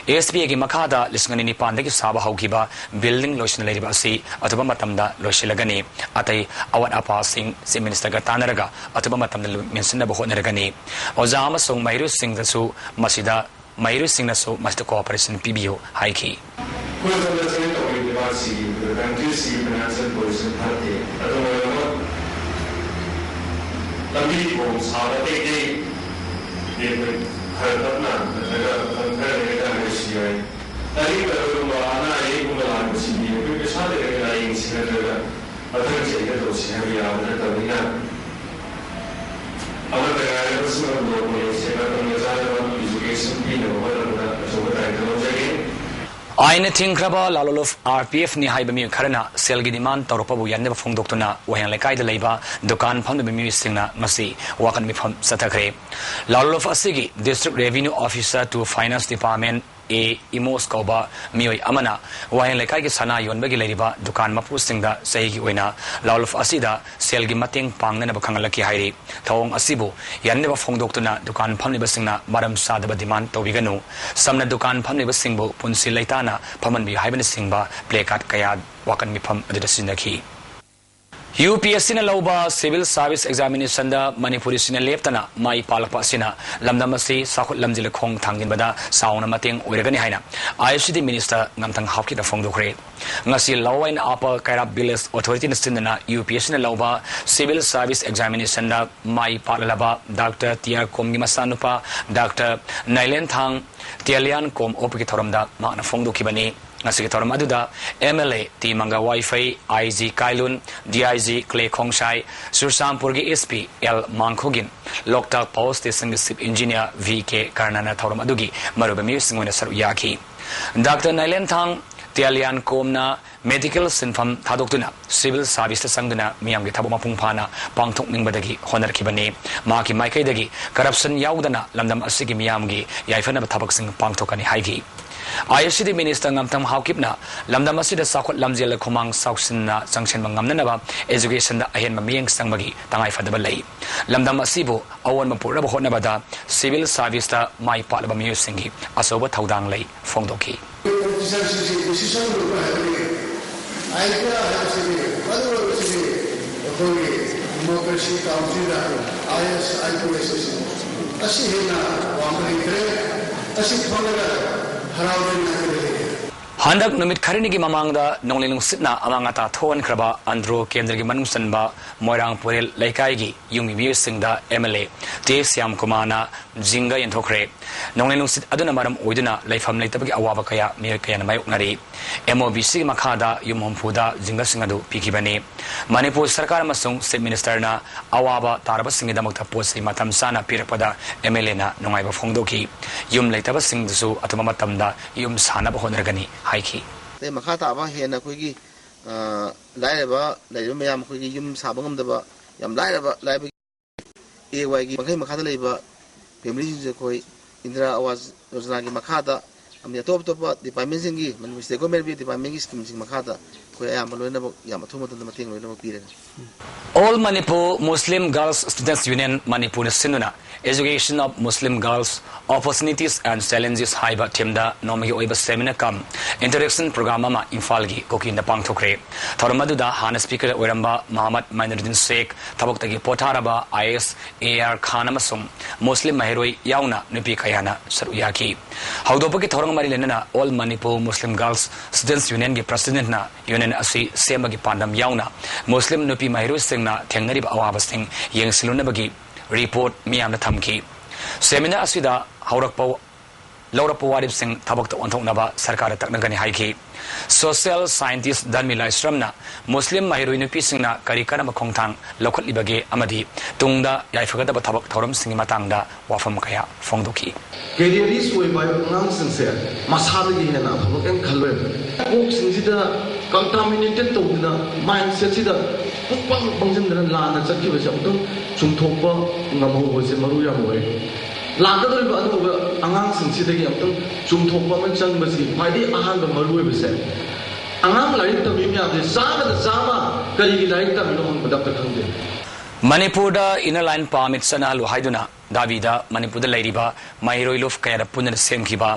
ꯑꯦꯁ ꯕꯤ ꯑꯦꯒꯤ ꯃꯈꯥꯗ ꯂꯤꯁꯤꯡ ꯑꯅꯤ ꯅꯤꯄꯥꯟꯗꯒꯤ ꯁꯥꯕ ꯍꯧꯈꯤꯕ ꯕꯤꯜꯗꯤꯡ ꯂꯣꯏꯁꯤꯟꯅ ꯂꯩꯔꯤꯕ ꯑꯁꯤ ꯑꯊꯨꯕ ꯃꯇꯝꯗ ꯂꯣꯏꯁꯤꯜꯂꯒꯅꯤ꯫ ꯑꯇꯩ ꯑꯋꯥꯠ ꯑꯄꯥꯁꯤꯡ ꯆꯤꯐ ꯃꯤꯅꯤꯁꯇꯔꯒ ꯇꯥꯟꯅꯔꯒ ꯑꯊꯨꯕ ꯃꯇꯝꯗ ꯂꯣꯏ-, ꯃꯦꯟꯁꯤꯟꯅꯕ ꯍꯣꯠꯅꯔꯒꯅꯤ꯫ ꯑꯣꯖꯥ ꯑꯃꯁꯨꯡ ꯃꯍꯩꯔꯣꯏꯁꯤꯡꯗꯁꯨ ꯃꯁꯤꯗ, ꯃꯍꯩꯔꯣꯏꯁꯤꯡꯅꯁꯨ ꯃꯁꯤꯗ ꯀꯣꯑꯣꯄꯔꯦꯁꯟ ꯄꯤꯕꯤꯌꯨ ꯍꯥꯏꯈꯤ꯫ ꯑꯩꯈꯣꯏ ꯁꯣꯝꯗ ꯆꯦꯟ ꯇꯧꯔꯤꯕ ꯁꯤꯒꯤ ꯀꯟꯇ꯭ꯔꯤꯁꯤꯒꯤ ꯐꯥꯏꯅꯥꯟꯁꯤꯌꯦꯜ ꯄꯣꯖꯤꯁꯟ ꯐꯠꯇꯦ꯫ ꯑꯗꯨꯅ ꯂꯣꯏꯅꯃꯛ ꯂꯝꯕꯤ ꯊꯣꯡ ꯁꯥꯕ ꯇꯦꯛ ꯇꯦꯛ ꯌꯦꯡꯕ ꯈꯔ ꯇꯞꯅ ꯅꯠꯇ꯭ꯔꯒ ꯃꯇꯝ ꯈꯔ ꯂꯩꯔꯒ ꯍꯥꯏꯔꯁꯨ ꯌꯥꯏ꯫ ꯂꯥꯏꯔꯤꯛ ꯇꯝꯕꯒꯨꯝꯕ ꯑꯅꯥ ꯑꯌꯦꯛꯀꯨꯝꯕ ꯂꯥꯛꯄꯁꯤꯗꯤ ꯑꯩꯈꯣꯏ ꯄꯩꯁꯥ ꯂꯩꯔꯒ ꯂꯥꯏꯌꯦꯡꯁꯤ ꯅꯠꯇ꯭ꯔꯒ ꯃꯊꯪ ꯆꯍꯤꯗ ꯇꯧꯁꯤ ꯍꯥꯏꯕ ꯌꯥꯕ ꯅꯠꯇꯕꯅꯤꯅ, ꯑꯃꯠꯇ ꯉꯥꯏꯔꯕ ꯁꯤꯃ ꯂꯣ ꯀꯣꯂꯦꯖꯁꯦ ꯃꯇꯝꯒ ꯆꯥꯅꯕ ꯏꯖꯨꯀꯦꯁꯟ ꯄꯤꯅꯕ ꯍꯣꯠꯅꯕꯗ ꯑꯆꯧꯕ ꯗꯥꯏꯇ ꯂꯧꯖꯒꯦ꯫ ꯑꯥꯏꯟꯅ ꯊꯤꯡꯈ꯭ꯔꯕ ꯂꯥꯂꯣꯂꯨꯞ ꯑꯥꯔ ꯄꯤ ꯑꯦꯐꯅꯤ ꯍꯥꯏꯕ ꯃꯤꯑꯣꯏ ꯈꯔꯅ ꯁꯦꯜꯒꯤ ꯗꯤꯃꯥꯟ ꯇꯧꯔꯛꯄꯕꯨ ꯌꯥꯅꯤꯡꯗꯕ ꯐꯣꯡꯗꯣꯛꯇꯨꯅ ꯋꯥꯍꯦꯡ ꯂꯩꯀꯥꯏꯗ ꯂꯩꯕ ꯗꯨꯀꯥꯟ ꯐꯝꯂꯤꯕ ꯃꯤꯑꯣꯏꯁꯤꯡꯅ ꯉꯁꯤ ꯋꯥꯀꯠ ꯃꯤꯐꯝ ꯆꯠꯊꯈ꯭ꯔꯦ꯫ ꯂꯥꯂꯣꯂꯨꯞ ꯑꯁꯤꯒꯤ District Revenue Officer to Finance Department, ꯑꯦ ꯏꯃꯣꯁ ꯀꯧꯕ ꯃꯤꯑꯣꯏ ꯑꯃꯅ ꯋꯥꯍꯦꯡ ꯂꯩꯀꯥꯏꯒꯤ ꯁꯅꯥ ꯌꯣꯟꯕꯒꯤ ꯂꯩꯔꯤꯕ ꯗꯨꯀꯥꯟ ꯃꯄꯨꯁꯤꯡꯗ ꯆꯍꯤꯒꯤ ꯑꯣꯏꯅ ꯂꯥꯂꯣꯂꯨꯞ ꯑꯁꯤꯗ ꯁꯦꯜꯒꯤ ꯃꯇꯦꯡ ꯄꯥꯡꯅꯅꯕ ꯈꯪꯍꯜꯂꯛꯈꯤ ꯍꯥꯏꯔꯤ꯫ ꯊꯧꯑꯣꯡ ꯑꯁꯤꯕꯨ ꯌꯥꯅꯤꯡꯗꯕ ꯐꯣꯡꯗꯣꯛꯇꯨꯅ ꯗꯨꯀꯥꯟ ꯐꯝꯂꯤꯕꯁꯤꯡꯅ ꯃꯔꯝ ꯆꯥꯗꯕ ꯗꯤꯃꯥꯟ ꯇꯧꯕꯤꯒꯅꯨ, ꯁꯝꯅ ꯗꯨꯀꯥꯟ ꯐꯝꯂꯤꯕꯁꯤꯡꯕꯨ ꯄꯨꯟꯁꯤ ꯂꯩꯇꯥꯅ ꯐꯝꯍꯟꯕꯤꯌꯨ ꯍꯥꯏꯕꯅꯆꯤꯡꯕ ꯄ꯭ꯂꯦ ꯀꯥꯔꯗ ꯀꯌꯥ ꯋꯥꯀꯠ ꯃꯤꯐꯝ ꯑꯗꯨꯗ ꯁꯤꯖꯤꯟꯅꯈꯤ꯫ UPSCꯅ ꯂꯧꯕ Civil Service Examinationꯗ ꯃꯅꯤꯄꯨꯔꯤꯁꯤꯡꯅ ꯂꯦꯞꯇꯅ ꯃꯥꯏ ꯄꯥꯛꯂꯛꯄ ꯑꯁꯤꯅ ꯂꯝꯗꯝ ꯑꯁꯤ ꯆꯥꯎꯈꯠ ꯂꯝꯖꯦꯜꯗ ꯈꯣꯡ ꯊꯥꯡꯖꯤꯟꯕꯗ ꯆꯥꯎꯅ ꯃꯇꯦꯡ ꯑꯣꯏꯔꯒꯅꯤ ꯍꯥꯏꯅ ISCD Minister ꯉꯝꯊꯪ ꯍꯥꯎꯀꯤꯞꯅ ꯐꯣꯡꯗꯣꯛꯈ꯭ꯔꯦ꯫ ꯉꯁꯤ Lower and Upper Kairap Village Authorityꯅ ꯁꯤꯟꯗꯨꯅ UPSCꯅ ꯂꯧꯕ Civil Service Examinationꯗ ꯃꯥꯏ ꯄꯥꯛꯂꯕ Doctor T.R. ꯀꯣꯝꯒꯤ ꯃꯆꯥꯅꯨꯄꯥ Doctor ꯅꯥꯏꯂꯦꯟꯊꯥꯡ ꯇꯦꯂꯤꯌꯥꯟ ꯀꯣꯝ ꯑꯣꯛꯄꯒꯤ ꯊꯧꯔꯝꯗ ꯃꯍꯥꯛꯅ ꯐꯣꯡꯗꯣꯛꯈꯤꯕꯅꯤ꯫ ꯉꯁꯤꯒꯤ ꯊꯧꯔꯝ ꯑꯗꯨꯗ MLA T Manga Vaiphei, IG Kailun, DIG Clay Khongsai, ꯆꯨꯔꯆꯥꯟꯄꯨꯔꯒꯤ SP L Mangkhogin, Loktak Power Stationꯒꯤ Chief Engineer V.K. ꯀꯔꯅꯅ ꯊꯧꯔꯝ ꯑꯗꯨꯒꯤ ꯃꯔꯨꯑꯣꯏꯕ ꯃꯤꯑꯣꯏꯁꯤꯡ ꯑꯣꯏꯅ ꯁꯔꯨꯛ ꯌꯥꯈꯤ꯫ Doctor ꯅꯥꯏꯂꯦꯟꯊꯥꯡ ꯇꯦꯂꯤꯌꯥꯟ ꯀꯣꯝꯅ medical ꯁꯤꯟꯐꯝ ꯊꯥꯗꯣꯛꯇꯨꯅ civil serviceꯇ ꯆꯪꯗꯨꯅ ꯃꯤꯌꯥꯝꯒꯤ ꯊꯕꯛ ꯃꯄꯨꯡ ꯐꯥꯅ ꯄꯥꯡꯊꯣꯛꯅꯤꯡꯕꯗꯒꯤ ꯍꯣꯠꯅꯔꯛꯈꯤꯕꯅꯤ꯫ ꯃꯍꯥꯛꯀꯤ ꯃꯥꯏꯀꯩꯗꯒꯤ corruption ꯌꯥꯎꯗꯅ ꯂꯝꯗꯝ ꯑꯁꯤꯒꯤ ꯃꯤꯌꯥꯝꯒꯤ ꯌꯥꯏꯐꯅꯕ ꯊꯕꯛꯁꯤꯡ ꯄꯥꯡꯊꯣꯛꯀꯅꯤ ꯍꯥꯏꯈꯤ꯫ ISCD Minister ꯉꯝꯊꯪ ꯍꯥꯎꯀꯤꯞꯅ ꯂꯝꯗꯝ ꯑꯁꯤꯗ ꯆꯥꯎꯈꯠ ꯂꯝꯖꯦꯜꯗ ꯈꯨꯃꯥꯡ ꯆꯥꯎꯁꯤꯟꯅ ꯆꯪꯁꯤꯟꯕ ꯉꯝꯅꯅꯕ educationꯗ ꯑꯍꯦꯟꯕ ꯃꯤꯠꯌꯦꯡ ꯆꯪꯕꯒꯤ ꯇꯉꯥꯏꯐꯗꯕ ꯂꯩ꯫ ꯂꯝꯗꯝ ꯑꯁꯤꯕꯨ ꯑꯑꯣꯟꯕ ꯄꯨꯔꯛꯅꯕ ꯍꯣꯠꯅꯕꯗ civil serviceꯇ ꯃꯥꯏ ꯄꯥꯛꯂꯕ ꯃꯤꯑꯣꯏꯁꯤꯡꯒꯤ ꯑꯆꯧꯕ ꯊꯧꯗꯥꯡ ꯂꯩ ꯐꯣꯡꯗꯣꯛꯈꯤ꯫ ꯑꯣꯐꯤꯁꯔꯁꯤꯡꯁꯤ decision ꯂꯧꯕ ꯍꯥꯏꯕꯅꯤ꯫ Idea ꯍꯥꯏꯕꯁꯤꯗꯤ ꯃꯔꯨ ꯑꯣꯏꯕꯁꯤꯗꯤ ꯑꯩꯈꯣꯏꯒꯤ democracy countryꯗ IAS, IPS ꯑꯁꯤ ꯑꯁꯤ ꯍꯦꯟꯅ ꯋꯥꯡꯕ ꯂꯩꯇ꯭ꯔꯦ꯫ ꯑꯁꯤ ꯐꯪꯂꯒ ꯍꯔꯥꯎꯗꯨꯅ ꯂꯩꯔꯦ꯫ ꯍꯟꯗꯛ ꯅꯨꯃꯤꯠ ꯈꯔꯅꯤꯒꯤ ꯃꯃꯥꯡꯗ ꯅꯣꯡꯂꯩ ꯅꯨꯡꯁꯤꯠꯅ ꯑꯃꯥꯡ ꯑꯇꯥ ꯊꯣꯛꯍꯟꯈ꯭ꯔꯕ ꯑꯟꯗ꯭ꯔꯣ ꯀꯦꯟꯗ꯭ꯔꯒꯤ ꯃꯅꯨꯡ ꯆꯟꯕ ꯃꯣꯏꯔꯥꯡ ꯄꯨꯔꯦꯜ ꯂꯩꯀꯥꯏꯒꯤ ꯌꯨꯝꯒꯤ ꯃꯤꯑꯣꯏꯁꯤꯡꯗ MLA ꯇꯦ ꯁ꯭ꯌꯥꯝ ꯀꯨꯃꯥꯔꯅ ꯖꯤꯡꯒ ꯌꯦꯟꯊꯣꯛꯈ꯭ꯔꯦ꯫ ꯅꯣꯡꯂꯩ ꯅꯨꯡꯁꯤꯠ ꯑꯗꯨꯅ ꯃꯔꯝ ꯑꯣꯏꯗꯨꯅ ꯂꯩꯐꯝ ꯂꯩꯇꯕꯒꯤ ꯑꯋꯥꯕ ꯀꯌꯥ ꯃꯤꯑꯣꯏ ꯀꯌꯥꯅ ꯃꯥꯌꯣꯛꯅꯔꯤ꯫ MOBCꯒꯤ ꯃꯈꯥꯗ ꯌꯨꯝ ꯍꯨꯝꯐꯨꯗ ꯖꯤꯡꯒꯁꯤꯡ ꯑꯗꯨ ꯄꯤꯈꯤꯕꯅꯤ꯫ ꯃꯅꯤꯄꯨꯔ ꯁꯔꯀꯥꯔ ꯑꯃꯁꯨꯡ Chief Ministerꯅ ꯑꯋꯥꯕ ꯇꯥꯔꯕꯁꯤꯡꯒꯤꯗꯃꯛꯇ ꯄꯣꯠ ꯆꯩ ꯃꯇꯝ ꯆꯥꯅ ꯄꯤꯔꯛꯄꯗ MLAꯅ ꯅꯨꯡꯉꯥꯏꯕ ꯐꯣꯡꯗꯣꯛꯈꯤ꯫ ꯌꯨꯝ ꯂꯩꯇꯕꯁꯤꯡꯗꯨꯁꯨ ꯑꯊꯨꯕ ꯃꯇꯝꯗ ꯌꯨꯝ ꯁꯥꯅꯕ ꯍꯣꯠꯅꯔꯒꯅꯤ ꯍꯥꯏꯈꯤ꯫ ꯑꯇꯩ ꯃꯈꯥ ꯇꯥꯕ ꯍꯦꯟꯅ ꯑꯩꯈꯣꯏꯒꯤ, ꯑ, ꯂꯥꯏꯔꯕ ꯂꯩꯔꯤꯕ ꯃꯌꯥꯝ, ꯑꯩꯈꯣꯏꯒꯤ ꯌꯨꯝ ꯁꯥꯕ ꯉꯝꯗꯕ ꯌꯥꯝ ꯂꯥꯏꯔꯕ, ꯂꯥꯏꯔꯕ AYꯒꯤ ꯃꯈꯩ ꯃꯈꯥꯗ ꯂꯩꯕ familyꯁꯤꯡꯁꯦ ꯑꯩꯈꯣꯏ ꯏꯟꯗꯤꯔꯥ ꯑꯋꯥꯁ ꯌꯣꯖꯅꯥꯒꯤ ꯃꯈꯥꯗ ꯑꯃꯗꯤ ꯑꯇꯣꯞ ꯑꯇꯣꯞꯄ departmentꯁꯤꯡꯒꯤ, ꯃꯅꯤꯄꯨꯔ State Government departmentꯀꯤ schemeꯁꯤꯡ ꯃꯈꯥꯗ ꯑꯩꯈꯣꯏ ꯑꯌꯥꯝꯕ ꯂꯣꯏꯅꯃꯛ ꯌꯥꯝ ꯑꯊꯨꯕ ꯃꯇꯝꯗ ꯃꯇꯦꯡ ꯂꯣꯏꯅꯃꯛ ꯄꯤꯔꯅꯤ꯫ All Manipur Muslim Girls Students Union ꯃꯅꯤꯄꯨꯔꯅ ꯁꯤꯟꯗꯨꯅ Education of Muslim Girls: Opportunities and Challenges ꯍꯥꯏꯕ ꯊꯤꯝꯗ ꯅꯣꯡꯃꯒꯤ ꯑꯣꯏꯕ seminar cum interaction program ꯑꯃ ꯏꯝꯐꯥꯜꯒꯤ ꯀꯨꯀꯤꯟꯗ ꯄꯥꯡꯊꯣꯛꯈ꯭ꯔꯦ꯫ ꯊꯧꯔꯝ ꯑꯗꯨꯗ ꯍꯥꯟꯅ speaker ꯑꯣꯏꯔꯝꯕ ꯃꯍꯃꯗ ꯃꯥꯏꯅꯨꯗꯤꯟ ꯁꯦꯈ, ꯊꯕꯛꯇꯒꯤ ꯄꯣꯊꯥꯔꯕ I A S A R ꯈꯥꯟ ꯑꯃꯁꯨꯡ ꯃꯨꯁꯂꯤꯝ ꯃꯍꯩꯔꯣꯏ ꯌꯥꯎꯅ ꯅꯨꯄꯤ ꯀꯌꯥꯅ ꯁꯔꯨꯛ ꯌꯥꯈꯤ꯫ ꯍꯧꯗꯣꯛꯄꯒꯤ ꯊꯧꯔꯝ ꯃꯔꯤ ꯂꯩꯅꯅ All Manipur Muslim Girls Students Unionꯒꯤ presidentꯅ union ꯑꯁꯤ ꯁꯦꯝꯕꯒꯤ ꯄꯥꯟꯗꯝ ꯌꯥꯎꯅ ꯃꯨꯁꯂꯤꯝ ꯅꯨꯄꯤ ꯃꯍꯩꯔꯣꯏꯁꯤꯡꯅ ꯊꯦꯡꯅꯔꯤꯕ ꯑꯋꯥꯕꯁꯤꯡ ꯌꯦꯡꯁꯤꯜꯂꯨꯅꯕꯒꯤ report ꯃꯤꯌꯥꯝꯗ ꯊꯝꯈꯤ꯫ Seminar ꯑꯁꯤꯗ ꯍꯧꯔꯛꯄ ꯂꯧꯔꯛꯄ ꯋꯥꯔꯦꯞꯁꯤꯡ ꯊꯕꯛꯇ ꯑꯣꯟꯊꯣꯛꯅꯕ ꯁꯔꯀꯥꯔꯗ ꯇꯛꯅꯒꯅꯤ ꯍꯥꯏꯈꯤ꯫ Social scientist ꯙꯔꯃꯤ ꯂꯥꯏꯁ꯭ꯔꯝꯅ ꯃꯨꯁꯂꯤꯝ ꯃꯍꯩꯔꯣꯏ ꯅꯨꯄꯤꯁꯤꯡꯅ ꯀꯔꯤ ꯀꯔꯝꯕ ꯈꯣꯡꯊꯥꯡ ꯂꯧꯈꯠꯂꯤꯕꯒꯦ ꯑꯃꯗꯤ ꯇꯨꯡꯗ ꯌꯥꯏꯐꯒꯗꯕ ꯊꯕꯛ ꯊꯧꯔꯝꯁꯤꯡꯒꯤ ꯃꯇꯥꯡꯗ ꯋꯥꯐꯝ ꯀꯌꯥ ꯐꯣꯡꯗꯣꯛꯈꯤ꯫ ꯀꯦꯔꯤꯌꯔꯤꯁ ꯑꯣꯏꯕ ꯑꯉꯥꯡꯁꯤꯡꯁꯦ ꯃꯁꯥꯗꯒꯤ ꯍꯦꯟꯅ ꯑꯐꯕ ꯀꯔꯤꯝ ꯈꯜꯂꯣꯏꯕ꯫ ꯀꯣꯛꯁꯤꯡꯁꯤꯗ contaminated ꯇꯧꯗꯅ, mindsetꯁꯤꯗ ꯄꯨꯡꯄꯪ ꯄꯪꯁꯤꯟꯗꯅ ꯂꯥꯟꯅ ꯆꯠꯈꯤꯕꯁꯦ ꯑꯃꯨꯛꯇꯪ ꯆꯨꯝꯊꯣꯛꯄ ꯉꯝꯍꯧꯕꯁꯦ ꯃꯔꯨ ꯌꯥꯝ ꯑꯣꯏ꯫ ꯂꯥꯛꯀꯗꯧꯔꯤꯕ ꯑꯅꯧꯕ ꯑꯉꯥꯡꯁꯤꯡꯁꯤꯗꯒꯤ ꯑꯃꯨꯛꯇꯪ ꯆꯨꯝꯊꯣꯛꯄ ꯑꯃ ꯆꯪꯕꯁꯤ ꯈ꯭ꯋꯥꯏꯗꯒꯤ ꯑꯍꯥꯟꯕ ꯃꯔꯨ ꯑꯣꯏꯕꯁꯦ꯫ ꯑꯉꯥꯡ ꯂꯥꯏꯔꯤꯛ ꯇꯝꯃꯤ ꯃꯌꯥꯝꯁꯦ ꯆꯥꯝꯃꯗ ꯆꯥꯝꯃ ꯀꯔꯤꯒꯤ ꯂꯥꯏꯔꯤꯛ ꯇꯝꯃꯤꯅꯣ ꯍꯪꯕꯗ ꯑꯝꯇ ꯈꯪꯗꯦ꯫ ꯃꯅꯤꯄꯨꯔꯗ Inner Line Permit ꯆꯠꯅꯍꯜꯂꯨ ꯍꯥꯏꯗꯨꯅ ꯗꯥꯕꯤꯗ ꯃꯅꯤꯄꯨꯔꯗ ꯂꯩꯔꯤꯕ ꯃꯍꯩꯔꯣꯏ ꯂꯨꯞ ꯀꯌꯥꯗ ꯄꯨꯟꯅ ꯁꯦꯝꯈꯤꯕ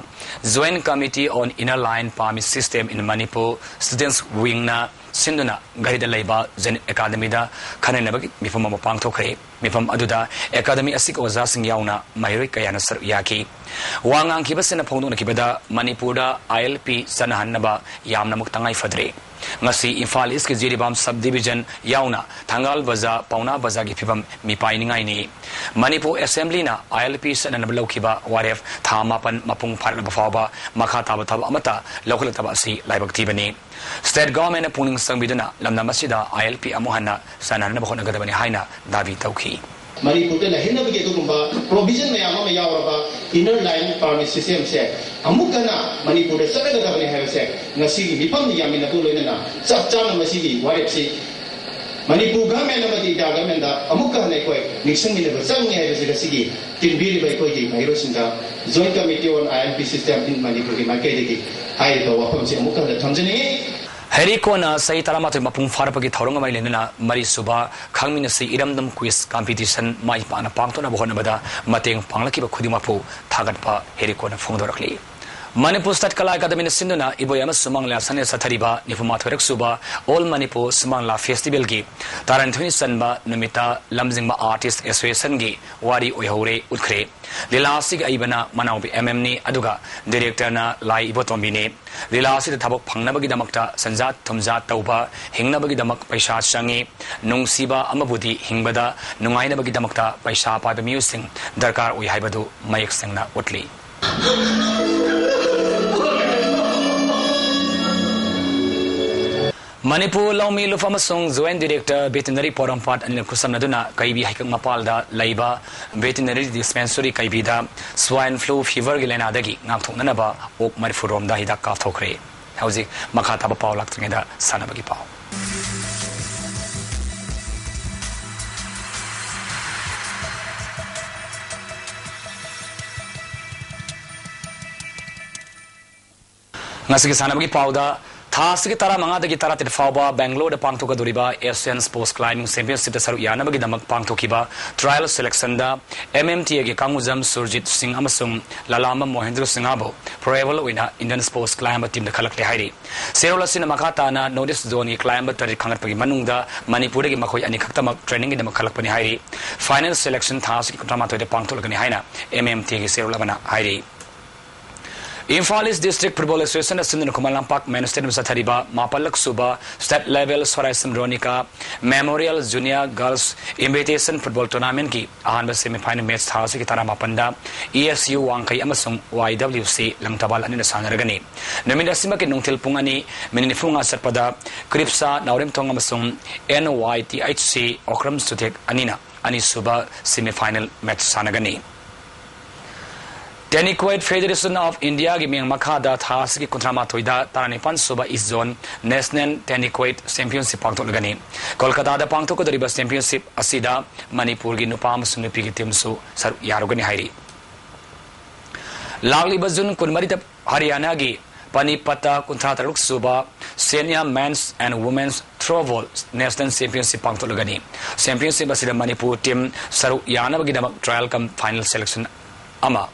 Joint Committee on Inner Line Permit System in Manipur Students Wingꯅ ꯁꯤꯟꯗꯨꯅ ꯘꯔꯤꯗ ꯂꯩꯕ ꯖꯦꯅꯤꯠ ꯑꯦꯀꯥꯗꯃꯤꯗ ꯈꯟꯅꯅꯕꯒꯤ ꯃꯤꯐꯝ ꯑꯃ ꯄꯥꯡꯊꯣꯛꯈ꯭ꯔꯦ꯫ ꯃꯤꯐꯝ ꯑꯗꯨꯗ ꯑꯦꯀꯥꯗꯃꯤ ꯑꯁꯤꯒꯤ ꯑꯣꯖꯥꯁꯤꯡ ꯌꯥꯎꯅ ꯃꯍꯩꯔꯣꯏ ꯀꯌꯥꯅ ꯁꯔꯨꯛ ꯌꯥꯈꯤ꯫ ꯋꯥ ꯉꯥꯡꯈꯤꯕꯁꯤꯡꯅ ꯐꯣꯡꯗꯣꯛꯅꯈꯤꯕꯗ ꯃꯅꯤꯄꯨꯔꯗ ꯑꯥꯏ ꯑꯦꯜ ꯄꯤ ꯆꯠꯅꯍꯟꯅꯕ ꯌꯥꯝꯅꯃꯛ ꯇꯉꯥꯏ ꯐꯗ꯭ꯔꯦ꯫ ꯉꯁꯤ ꯏꯝꯐꯥꯜ ꯏꯁꯀꯤ ꯖꯤꯔꯤꯕꯥꯝ sub division ꯌꯥꯎꯅ ꯊꯪꯒꯥꯜ ꯕꯖꯥꯔ, ꯄꯥꯎꯅꯥ ꯕꯖꯥꯔꯒꯤ ꯐꯤꯕꯝ ꯃꯤꯄꯥꯏꯅꯤꯡꯉꯥꯏꯅꯤ꯫ ꯃꯅꯤꯄꯨꯔ ꯑꯦꯁꯦꯝꯕ꯭ꯂꯤꯅ ꯑꯥꯏ ꯑꯦꯜ ꯄꯤ ꯆꯠꯅꯅꯕ ꯂꯧꯈꯤꯕ ꯋꯥꯔꯦꯞ ꯊꯥ ꯃꯥꯄꯟ ꯃꯄꯨꯡ ꯐꯥꯔꯛꯂꯕ ꯐꯥꯎꯕ ꯃꯈꯥ ꯇꯥꯕ ꯊꯕꯛ ꯑꯃꯠꯇ ꯂꯧꯈꯠꯂꯛꯇꯕ ꯑꯁꯤ ꯂꯥꯏꯕꯛ ꯊꯤꯕꯅꯤ꯫ State governmentꯅ ꯄꯨꯛꯅꯤꯡ ꯆꯪꯕꯤꯗꯨꯅ ꯂꯝꯗꯝ ꯑꯁꯤꯗ ꯑꯥꯏ ꯑꯦꯜ ꯄꯤ ꯑꯃꯨꯛ ꯍꯟꯅ ꯆꯠꯅꯍꯟꯅꯕ ꯍꯣꯠꯅꯒꯗꯕꯅꯤ ꯍꯥꯏꯅ ꯗꯥꯕꯤ ꯇꯧꯈꯤ꯫ ꯃꯅꯤꯄꯨꯔꯗ ꯂꯩꯍꯟꯅꯕꯒꯤ ꯑꯗꯨꯒꯨꯝꯕ provision ꯃꯌꯥꯝ ꯑꯃ ꯌꯥꯎꯔꯕ Inner Line Permit Systemꯁꯦ ꯑꯃꯨꯛ ꯍꯟꯅ ꯃꯅꯤꯄꯨꯔꯗ ꯆꯠꯅꯒꯗꯕꯅꯤ ꯍꯥꯏꯕꯁꯦ ꯉꯁꯤꯒꯤ ꯃꯤꯐꯝꯗ ꯌꯥꯃꯤꯟꯅꯕꯒ ꯂꯣꯏꯅꯅ ꯆꯞ ꯆꯥꯅ ꯃꯁꯤꯒꯤ ꯋꯥꯔꯦꯞꯁꯤ ꯃꯅꯤꯄꯨꯔ government ꯑꯃꯗꯤ India governmentꯗ ꯑꯃꯨꯛꯀ ꯍꯟꯅ ꯑꯩꯈꯣꯏ ꯅꯤꯡꯁꯤꯡꯃꯤꯟꯅꯕ ꯆꯪꯉꯤ ꯍꯥꯏꯕꯁꯤ ꯉꯁꯤꯒꯤ ꯇꯤꯟꯕꯤꯔꯤꯕ ꯑꯩꯈꯣꯏꯒꯤ ꯃꯍꯩꯔꯣꯏꯁꯤꯡꯗ Joint Committee on I L P System in ꯃꯅꯤꯄꯨꯔꯒꯤ ꯃꯥꯏꯀꯩꯗꯒꯤ ꯍꯥꯏꯔꯤꯕ ꯋꯥꯐꯝꯁꯤ ꯑꯃꯨꯛꯀ ꯍꯟꯅ ꯊꯝꯖꯅꯤꯡꯉꯤ꯫ ꯍꯦꯔꯤꯀꯣꯅ ꯆꯍꯤ ꯇꯔꯥꯃꯥꯊꯣꯏ ꯃꯄꯨꯡ ꯐꯥꯔꯛꯄꯒꯤ ꯊꯧꯔꯝꯒ ꯃꯔꯤ ꯂꯩꯅꯅ ꯃꯔꯤꯁꯨꯕ ꯈꯪꯃꯤꯟꯅꯁꯤ ꯏꯔꯝꯗꯝ quiz competition ꯃꯥꯏ ꯄꯥꯛꯅ ꯄꯥꯡꯊꯣꯛꯅꯕ ꯍꯣꯠꯅꯕꯗ ꯃꯇꯦꯡ ꯄꯥꯡꯂꯛꯈꯤꯕ ꯈꯨꯗꯤꯡꯃꯛꯄꯨ ꯊꯥꯒꯠꯄ ꯍꯦꯔꯤꯀꯣꯅ ꯐꯣꯡꯗꯣꯔꯛꯂꯤ꯫ ꯃꯅꯤꯄꯨꯔ ꯁ꯭ꯇꯦꯠ ꯀꯂꯥ ꯑꯦꯀꯥꯗꯃꯤꯅ ꯁꯤꯟꯗꯨꯅ ꯏꯕꯣꯌꯥꯏꯃ ꯁꯨꯃꯥꯡ ꯂꯤꯂꯥ ꯁꯪꯅ ꯆꯠꯊꯔꯤꯕ ꯅꯤꯐꯨ ꯃꯥꯊꯣꯏꯔꯛ ꯁꯨꯕ All Manipur ꯁꯨꯃꯥꯡ ꯂꯤꯂꯥ Festivalꯒꯤ ꯇꯔꯥꯅꯤꯊꯣꯏꯅꯤ ꯆꯟꯕ ꯅꯨꯃꯤꯠꯇ ꯂꯝꯖꯤꯡꯕ Artist Associationꯒꯤ ꯋꯥꯔꯤ ꯑꯣꯏꯍꯧꯔꯦ ꯎꯠꯈ꯭ꯔꯦ꯫ ꯂꯤꯂꯥ ꯑꯁꯤꯒꯤ ꯑꯏꯕꯅ ꯃꯅꯥꯎꯕꯤ M M ꯅꯤ, ꯑꯗꯨꯒ directorꯅ ꯂꯥꯏ ꯏꯕꯣꯇꯣꯝꯕꯤꯅꯤ꯫ ꯂꯤꯂꯥ ꯑꯁꯤꯗ ꯊꯕꯛ ꯐꯪꯅꯕꯒꯤꯗꯃꯛꯇ ꯁꯦꯟꯖꯥ ꯊꯨꯝꯖꯥ ꯇꯧꯕ, ꯍꯤꯡꯅꯕꯒꯤꯗꯃꯛ ꯄꯩꯁꯥ ꯆꯪꯏ꯫ ꯅꯨꯡꯁꯤꯕ ꯑꯃꯕꯨꯗꯤ ꯍꯤꯡꯕꯗ ꯅꯨꯡꯉꯥꯏꯅꯕꯒꯤꯗꯃꯛꯇ ꯄꯩꯁꯥ ꯄꯥꯏꯕ ꯃꯤꯑꯣꯏꯁꯤꯡ ꯗꯔꯀꯥꯔ ꯑꯣꯏ ꯍꯥꯏꯕꯗꯨ ꯃꯌꯦꯛ ꯁꯦꯡꯅ ꯎꯠꯂꯤ꯫ ꯃꯅꯤꯄꯨꯔ ꯂꯧꯃꯤ ꯂꯨꯞ ꯑꯃꯁꯨꯡ Joint Director Veterinary ꯄꯣꯔꯣꯝꯄꯥꯠ ꯑꯅꯤꯅ ꯈꯨꯠꯁꯝꯅꯗꯨꯅ ꯀꯩꯕꯤ ꯍꯩꯀꯛ ꯃꯄꯥꯜꯗ ꯂꯩꯕ Veterinary Dispensary ꯀꯩꯕꯤꯗ Swine Flu Feverꯒꯤ ꯂꯥꯏꯅꯥꯗꯒꯤ ꯉꯥꯛꯊꯣꯛꯅꯅꯕ ꯑꯣꯛ ꯃꯔꯤꯐꯨ ꯔꯣꯝꯗ ꯍꯤꯗꯥꯛ ꯀꯥꯞꯊꯣꯛꯈ꯭ꯔꯦ꯫ ꯍꯧꯖꯤꯛ ꯃꯈꯥ ꯇꯥꯕ ꯄꯥꯎ ꯂꯥꯛꯇ꯭ꯔꯤꯉꯩꯗ ꯁꯥꯟꯅꯕꯒꯤ ꯄꯥꯎ꯫ ꯉꯁꯤꯒꯤ ꯁꯥꯟꯅꯕꯒꯤ ꯄꯥꯎꯗ, ꯊꯥ ꯑꯁꯤꯒꯤ ꯇꯔꯥꯃꯉꯥꯗꯒꯤ ꯇꯔꯥꯇꯔꯦꯠ ꯐꯥꯎꯕ ꯕꯦꯡꯒꯂꯣꯔꯗ ꯄꯥꯡꯊꯣꯛꯀꯗꯧꯔꯤꯕ Asian Sports Climbing Championshipꯇ ꯁꯔꯨꯛ ꯌꯥꯅꯕꯒꯤꯗꯃꯛ ꯄꯥꯡꯊꯣꯛꯈꯤꯕ trial selectionꯗ MMTAꯒꯤ ꯀꯥꯡꯉꯨꯖꯝ ꯁꯨꯔꯖꯤꯠ ꯁꯤꯡ ꯑꯃꯁꯨꯡ ꯂꯂꯥꯝꯕꯝ ꯃꯣꯍꯦꯟꯗ꯭ꯔ ꯁꯤꯡꯍꯕꯨ preferable ꯑꯣꯏꯅ Indian Sports Climber teamꯗ ꯈꯜꯂꯛꯂꯦ ꯍꯥꯏꯔꯤ꯫ ꯆꯦꯔꯣꯜ ꯑꯁꯤꯅ ꯃꯈꯥ ꯇꯥꯅ North East Zoneꯒꯤ climber ꯇꯔꯦꯠ ꯈꯟꯒꯠꯄꯒꯤ ꯃꯅꯨꯡꯗ ꯃꯅꯤꯄꯨꯔꯗꯒꯤ ꯃꯈꯣꯏ ꯑꯅꯤꯈꯛꯇꯃꯛ trainingꯒꯤꯗꯃꯛ ꯈꯜꯂꯛꯄꯅꯤ ꯍꯥꯏꯔꯤ꯫ Final selection ꯊꯥ ꯑꯁꯤꯒꯤ ꯀꯨꯟꯊ꯭ꯔꯥꯃꯥꯊꯣꯏꯗ ꯄꯥꯡꯊꯣꯛꯂꯒꯅꯤ ꯍꯥꯏꯅ MMTAꯒꯤ ꯆꯦꯔꯣꯜ ꯑꯃꯅ ꯍꯥꯏꯔꯤ꯫ ꯏꯝꯐꯥꯜ East District Football Associationꯅ ꯁꯤꯟꯗꯨꯅ ꯈꯨꯃꯟ ꯂꯝꯄꯥꯛ main stadiumꯗ ꯆꯠꯊꯔꯤꯕ ꯃꯥꯄꯜꯂꯛ ꯁꯨꯕ state level ꯁꯣꯔꯥꯏꯁꯝ ꯔꯣꯅꯤꯀꯥ Memorial Junior Girls Invitation Football Tournamentꯀꯤ ꯑꯍꯥꯟꯕ semifinal match ꯊꯥ ꯑꯁꯤꯒꯤ ꯇꯔꯥꯃꯥꯄꯟꯗ ESU ꯋꯥꯡꯈꯩ ꯑꯃꯁꯨꯡ YWC ꯂꯪꯊꯕꯥꯜ ꯑꯅꯤꯅ ꯁꯥꯟꯅꯔꯒꯅꯤ꯫ ꯅꯨꯃꯤꯠ ꯑꯁꯤꯃꯛꯀꯤ ꯅꯨꯡꯊꯤꯜ ꯄꯨꯡ ꯑꯅꯤ minute ꯅꯤꯐꯨꯃꯉꯥ ꯆꯠꯄꯗ ꯀ꯭ꯔꯤꯞꯁꯥ ꯅꯥꯎꯔꯦꯝꯊꯣꯡ ꯑꯃꯁꯨꯡ NYTHC ꯑꯣꯀ꯭ꯔꯝ ꯆꯨꯊꯦꯛ ꯑꯅꯤꯅ ꯑꯅꯤꯁꯨꯕ semifinal match ꯁꯥꯟꯅꯒꯅꯤ꯫ Tennis Federation of Indiaꯒꯤ ꯃꯤꯠꯌꯦꯡ ꯃꯈꯥꯗ ꯊꯥ ꯑꯁꯤꯒꯤ ꯀꯨꯟꯊ꯭ꯔꯥꯃꯥꯊꯣꯏꯗ ꯇꯔꯥꯅꯤꯄꯥꯟ ꯁꯨꯕ East Zone National Tennis Championship ꯄꯥꯡꯊꯣꯛꯂꯒꯅꯤ꯫ ꯀꯣꯜꯀꯇꯥꯗ ꯄꯥꯡꯊꯣꯛꯀꯗꯧꯔꯤꯕ championship ꯑꯁꯤꯗ ꯃꯅꯤꯄꯨꯔꯒꯤ ꯅꯨꯄꯥ ꯑꯃꯁꯨꯡ ꯅꯨꯄꯤꯒꯤ teamꯁꯨ ꯁꯔꯨꯛ ꯌꯥꯔꯨꯒꯅꯤ ꯍꯥꯏꯔꯤ꯫ ꯂꯥꯛꯂꯤꯕ June ꯀꯨꯟꯃꯔꯤꯗ ꯍꯔꯤꯌꯥꯅꯥꯒꯤ ꯄꯥꯅꯤꯄꯠꯇ ꯀꯨꯟꯊ꯭ꯔꯥ ꯇꯔꯨꯛ ꯁꯨꯕ Senior Men's and Women's Throwball National Championship ꯄꯥꯡꯊꯣꯛꯂꯒꯅꯤ꯫ Championship ꯑꯁꯤꯗ ꯃꯅꯤꯄꯨꯔ team ꯁꯔꯨꯛ ꯌꯥꯅꯕꯒꯤꯗꯃꯛ trial cum final selection ꯑꯃ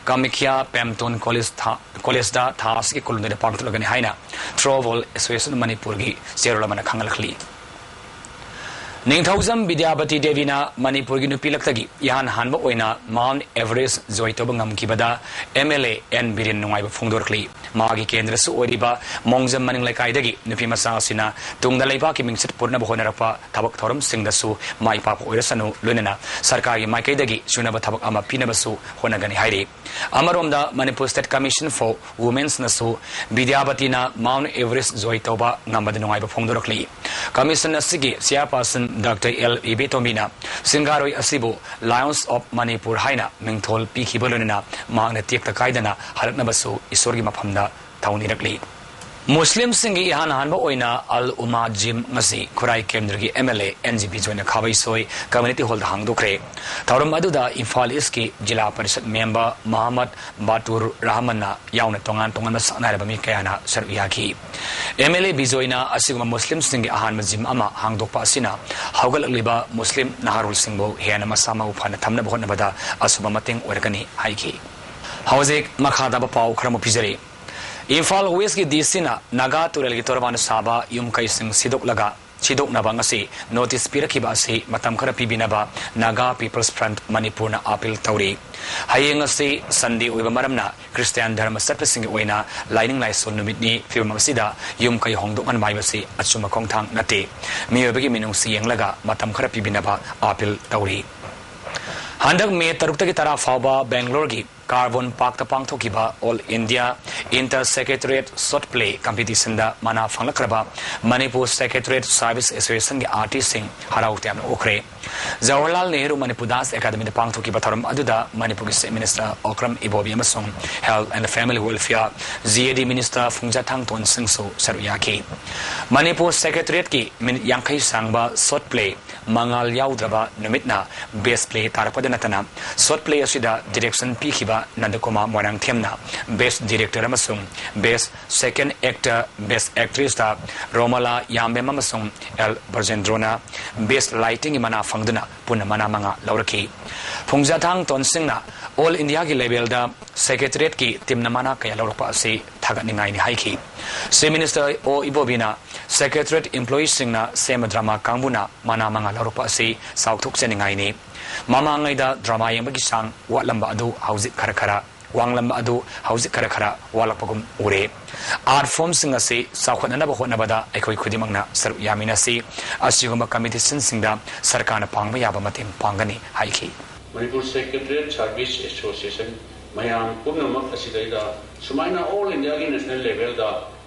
ꯀꯥꯃꯈ꯭ꯌꯥ ꯄꯦꯝꯇꯣꯟ ꯀꯣꯂꯦꯖ ꯊꯥ-, ꯀꯣꯂꯦꯖꯇ ꯊꯥ ꯑꯁꯤꯒꯤ ꯀꯨꯟꯍꯨꯝꯗꯣꯏꯗ ꯄꯥꯡꯊꯣꯛꯂꯒꯅꯤ ꯍꯥꯏꯅ Throwball Association ꯃꯅꯤꯄꯨꯔꯒꯤ ꯆꯦꯔꯣꯜ ꯑꯃꯅ ꯈꯪꯍꯜꯂꯛꯂꯤ꯫ ꯅꯤꯡꯊꯧꯖꯝ ꯕꯤꯗ꯭ꯌꯥꯕꯇꯤ ꯗꯦꯕꯤꯅ ꯃꯅꯤꯄꯨꯔꯒꯤ ꯅꯨꯄꯤ ꯂꯛꯇꯒꯤ ꯏꯍꯥꯟ ꯍꯥꯟꯕ ꯑꯣꯏꯅ Mount Everest ꯖꯣꯏ ꯇꯧꯕ ꯉꯝꯈꯤꯕꯗ MLA ꯑꯦꯟ ꯕꯤꯔꯦꯟ ꯅꯨꯡꯉꯥꯏꯕ ꯐꯣꯡꯗꯣꯔꯛꯂꯤ꯫ ꯃꯥꯒꯤ ꯀꯦꯟꯗ꯭ꯔꯁꯨ ꯑꯣꯏꯔꯤꯕ ꯃꯣꯡꯖꯝ ꯃꯅꯤꯡ ꯂꯩꯀꯥꯏꯗꯒꯤ ꯅꯨꯄꯤ ꯃꯆꯥ ꯑꯁꯤꯅ ꯇꯨꯡꯗ ꯂꯩꯕꯥꯛꯀꯤ ꯃꯤꯡꯆꯠ ꯄꯨꯔꯛꯅꯕ ꯍꯣꯠꯅꯔꯛꯄ ꯊꯕꯛ ꯊꯧꯔꯝꯁꯤꯡꯗꯁꯨ ꯃꯥꯏ ꯄꯥꯛꯄ ꯑꯣꯏꯔꯁꯅꯨ, ꯂꯣꯏꯅꯅ ꯁꯔꯀꯥꯔꯒꯤ ꯃꯥꯏꯀꯩꯗꯒꯤ ꯁꯨꯅꯕ ꯊꯕꯛ ꯑꯃ ꯄꯤꯅꯕꯁꯨ ꯍꯣꯠꯅꯒꯅꯤ ꯍꯥꯏꯔꯤ꯫ ꯑꯃꯔꯣꯝꯗ, Manipur State Commission for Women'sꯅꯁꯨ ꯕꯤꯗ꯭ꯌꯥꯕꯇꯤꯅ Mount Everest ꯖꯣꯏ ꯇꯧꯕ ꯉꯝꯕꯗ ꯅꯨꯡꯉꯥꯏꯕ ꯐꯣꯡꯗꯣꯔꯛꯂꯤ꯫ Commission ꯑꯁꯤꯒꯤ chairperson Doctor ꯑꯦꯜ ꯏꯕꯦꯇꯣꯝꯕꯤꯅ ꯁꯤꯡꯒꯥꯔꯣꯏ ꯑꯁꯤꯕꯨ Lions of Manipur ꯍꯥꯏꯅ ꯃꯤꯡꯊꯣꯜ ꯄꯤꯈꯤꯕ ꯂꯣꯏꯅꯅ ꯃꯍꯥꯛꯅ ꯇꯦꯛꯇ ꯀꯥꯏꯗꯅ ꯍꯜꯂꯛꯅꯕꯁꯨ ꯏꯁꯣꯔꯒꯤ ꯃꯐꯝꯗ ꯊꯧꯅꯤꯔꯛꯂꯤ꯫ ꯃꯨꯁꯂꯤꯝꯁꯤꯡꯒꯤ ꯏꯍꯥꯟ ꯍꯥꯟꯕ ꯑꯣꯏꯅ ꯑꯜ ꯎꯃꯥ ꯖꯤꯝ ꯉꯁꯤ ꯈꯨꯔꯥꯏ ꯀꯦꯟꯗ꯭ꯔꯒꯤ MLA ꯑꯦꯟ ꯖꯤ ꯕꯤꯖꯣꯏꯅ ꯈꯥꯕꯩꯁꯣꯏ community hallꯗ ꯍꯥꯡꯗꯣꯛꯈ꯭ꯔꯦ꯫ ꯊꯧꯔꯝ ꯑꯗꯨꯗ ꯏꯝꯐꯥꯜ Eastꯀꯤ ꯖꯤꯂꯥ ꯄꯔꯤꯁꯠ member ꯃꯍꯝꯃꯗ ꯕꯥꯇꯨꯔ ꯔꯍꯃꯟꯅ ꯌꯥꯎꯅ ꯇꯣꯉꯥꯟ ꯇꯣꯉꯥꯟꯕ ꯁꯛꯅꯥꯏꯔꯕ ꯃꯤ ꯀꯌꯥꯅ ꯁꯔꯨꯛ ꯌꯥꯈꯤ꯫ MLA ꯕꯤꯖꯣꯏꯅ ꯑꯁꯤꯒꯨꯝꯕ ꯃꯨꯁꯂꯤꯝꯁꯤꯡꯒꯤ ꯑꯍꯥꯟꯕ ꯖꯤꯝ ꯑꯃ ꯍꯥꯡꯗꯣꯛꯄ ꯑꯁꯤꯅ ꯍꯧꯒꯠꯂꯛꯂꯤꯕ ꯃꯨꯁꯂꯤꯝ ꯅꯍꯥꯔꯣꯜꯁꯤꯡꯕꯨ ꯍꯦꯟꯅ ꯃꯁꯥ ꯃꯎ ꯐꯅ ꯊꯝꯅꯕ ꯍꯣꯠꯅꯕꯗ ꯑꯆꯨꯝꯕ ꯃꯇꯦꯡ ꯑꯣꯏꯔꯛꯀꯅꯤ ꯍꯥꯏꯈꯤ꯫ ꯍꯧꯖꯤꯛ ꯃꯈꯥ ꯇꯥꯕ ꯄꯥꯎ ꯈꯔ ꯑꯃꯨꯛ ꯄꯤꯖꯔꯤ꯫ ꯏꯝꯐꯥꯜ Westꯀꯤ DCꯅ ꯅꯥꯒꯥ ꯇꯨꯔꯦꯜꯒꯤ ꯇꯣꯔꯕꯥꯟꯗ ꯁꯥꯕ ꯌꯨꯝ ꯀꯩꯁꯤꯡ ꯁꯤꯗꯣꯛꯂꯒ, ꯁꯤꯗꯣꯛꯅꯕ ꯉꯁꯤ notice ꯄꯤꯔꯛꯈꯤꯕ ꯑꯁꯤ ꯃꯇꯝ ꯈꯔ ꯄꯤꯕꯤꯅꯕ Naga People's Front ꯃꯅꯤꯄꯨꯔꯅ appeal ꯇꯧꯔꯤ꯫ ꯍꯌꯦꯡ ꯑꯁꯤ Sunday ꯑꯣꯏꯕ ꯃꯔꯝꯅ ꯈ꯭ꯔꯤꯁꯇꯤꯌꯥꯟ ꯙꯔꯃ ꯆꯠꯄꯁꯤꯡꯒꯤ ꯑꯣꯏꯅ ꯂꯥꯏꯅꯤꯡ ꯂꯥꯏꯁꯣꯟ ꯅꯨꯃꯤꯠꯅꯤ꯫ ꯐꯤꯕꯝ ꯑꯁꯤꯗ ꯌꯨꯝ ꯀꯩ ꯍꯣꯡꯗꯣꯛꯍꯟꯕ ꯍꯥꯏꯕꯁꯤ ꯑꯆꯨꯝꯕ ꯈꯣꯡꯊꯥꯡ ꯅꯠꯇꯦ꯫ ꯃꯤꯑꯣꯏꯕꯒꯤ ꯃꯤꯅꯨꯡꯁꯤ ꯌꯦꯡꯂꯒ ꯃꯇꯝ ꯈꯔ ꯄꯤꯕꯤꯅꯕ appeal ꯇꯧꯔꯤ꯫ ꯍꯟꯗꯛ ꯃꯦ ꯇꯔꯨꯛꯇꯒꯤ ꯇꯔꯥ ꯐꯥꯎꯕ ꯕꯦꯡꯒ꯭ꯂꯣꯔꯒꯤ ꯀꯥꯔꯕꯣꯟ ꯄꯥꯔꯛꯇ ꯄꯥꯡꯊꯣꯛꯈꯤꯕ All India Inter Secretariat Short Play Competitionꯗ ꯃꯅꯥ ꯐꯪꯂꯛꯈ꯭ꯔꯕ ꯃꯅꯤꯄꯨꯔ Secretariat Service Associationꯒꯤ artistꯁꯤꯡ ꯍꯔꯥꯎ ꯇꯌꯥꯝꯅ ꯑꯣꯛꯈ꯭ꯔꯦ꯫ ꯖꯋꯥꯍꯔꯂꯥꯜ ꯅꯦꯍꯔꯨ ꯃꯅꯤꯄꯨꯔ Dance Academyꯗ ꯄꯥꯡꯊꯣꯛꯈꯤꯕ ꯊꯧꯔꯝ ꯑꯗꯨꯗ ꯃꯅꯤꯄꯨꯔꯒꯤ Chief Minister ꯑꯣꯀ꯭ꯔꯝ ꯏꯕꯣꯕꯤ ꯑꯃꯁꯨꯡ Health and Family Welfare, GAD Minister ꯐꯨꯡꯖꯥ ꯊꯥꯡꯇꯣꯟ ꯁꯤꯡꯁꯨ ꯁꯔꯨꯛ ꯌꯥꯈꯤ꯫ ꯃꯅꯤꯄꯨꯔ Secretariatꯀꯤ ꯃꯤꯅꯤꯠ ꯌꯥꯡꯈꯩ ꯁꯥꯡꯕ short play ꯃꯉꯥꯜ ꯌꯥꯎꯗ꯭ꯔꯕ ꯅꯨꯃꯤꯠꯅ best play ꯇꯥꯔꯛꯄꯗ ꯅꯠꯇꯅ, short play ꯑꯁꯤꯗ direction ꯄꯤꯈꯤꯕ ꯅꯟꯗꯀꯨꯃꯥꯔ ꯃꯣꯏꯔꯥꯡꯊꯦꯝꯅ Best Director ꯑꯃꯁꯨꯡ Best Second Actor, Best Actressꯇ ꯔꯣꯃꯂꯥ ꯌꯥꯝꯕꯦꯝ ꯑꯃꯁꯨꯡ ꯑꯦꯜ ꯕ꯭ꯔꯖꯦꯟꯗ꯭ꯔꯣꯅ Best Lightingꯒꯤ ꯃꯅꯥ ꯐꯪꯗꯨꯅ ꯄꯨꯟꯅ ꯃꯅꯥ ꯃꯉꯥ ꯂꯧꯔꯛꯈꯤ꯫ ꯐꯨꯡꯖꯥꯊꯥꯡ ꯇꯣꯟꯁꯤꯡꯅ All Indiaꯒꯤ levelꯗ Secretariatꯀꯤ teamꯅ ꯃꯅꯥ ꯀꯌꯥ ꯂꯧꯔꯛꯄ ꯑꯁꯤ ꯊꯥꯒꯠꯅꯤꯡꯉꯥꯏꯅꯤ ꯍꯥꯏꯈꯤ꯫ Chief Minister ꯑꯣ ꯏꯕꯣꯕꯤꯅ Secretariat employeeꯁꯤꯡꯅ ꯁꯦꯝꯕ drama ꯀꯥꯡꯕꯨꯅ ꯃꯅꯥ ꯃꯉꯥ ꯂꯧꯔꯛꯄ ꯑꯁꯤ ꯆꯥꯎꯊꯣꯛꯆꯅꯤꯡꯉꯥꯏꯅꯤ꯫ ꯃꯃꯥꯡꯉꯩꯗ drama ꯌꯦꯡꯕꯒꯤ ꯆꯥꯡ ꯋꯥꯠꯂꯝꯕ ꯑꯗꯨ ꯍꯧꯖꯤꯛ ꯈꯔ ꯈꯔ ꯋꯥꯡꯂꯝꯕ ꯑꯗꯨ ꯍꯧꯖꯤꯛ ꯈꯔ ꯈꯔ ꯋꯥꯠꯂꯛꯄꯒꯨꯝ ꯎꯔꯦ꯫ Art formꯁꯤꯡ ꯑꯁꯤ ꯆꯥꯎꯈꯠꯅꯅꯕ ꯍꯣꯠꯅꯕꯗ ꯑꯩꯈꯣꯏ ꯈꯨꯗꯤꯡꯃꯛꯅ ꯁꯔꯨꯛ ꯌꯥꯃꯤꯟꯅꯁꯤ꯫ ꯑꯁꯤꯒꯨꯝꯕ competitionꯁꯤꯡꯗ ꯁꯔꯀꯥꯔꯅ ꯄꯥꯡꯕ ꯌꯥꯕ ꯃꯇꯦꯡ ꯄꯥꯡꯒꯅꯤ ꯍꯥꯏꯈꯤ꯫ Manipur Secretariat Service Association ꯃꯌꯥꯝ ꯄꯨꯝꯅꯃꯛ ꯑꯁꯤꯗꯩꯗ ꯁꯨꯃꯥꯏꯅ All Indiaꯒꯤ national levelꯗ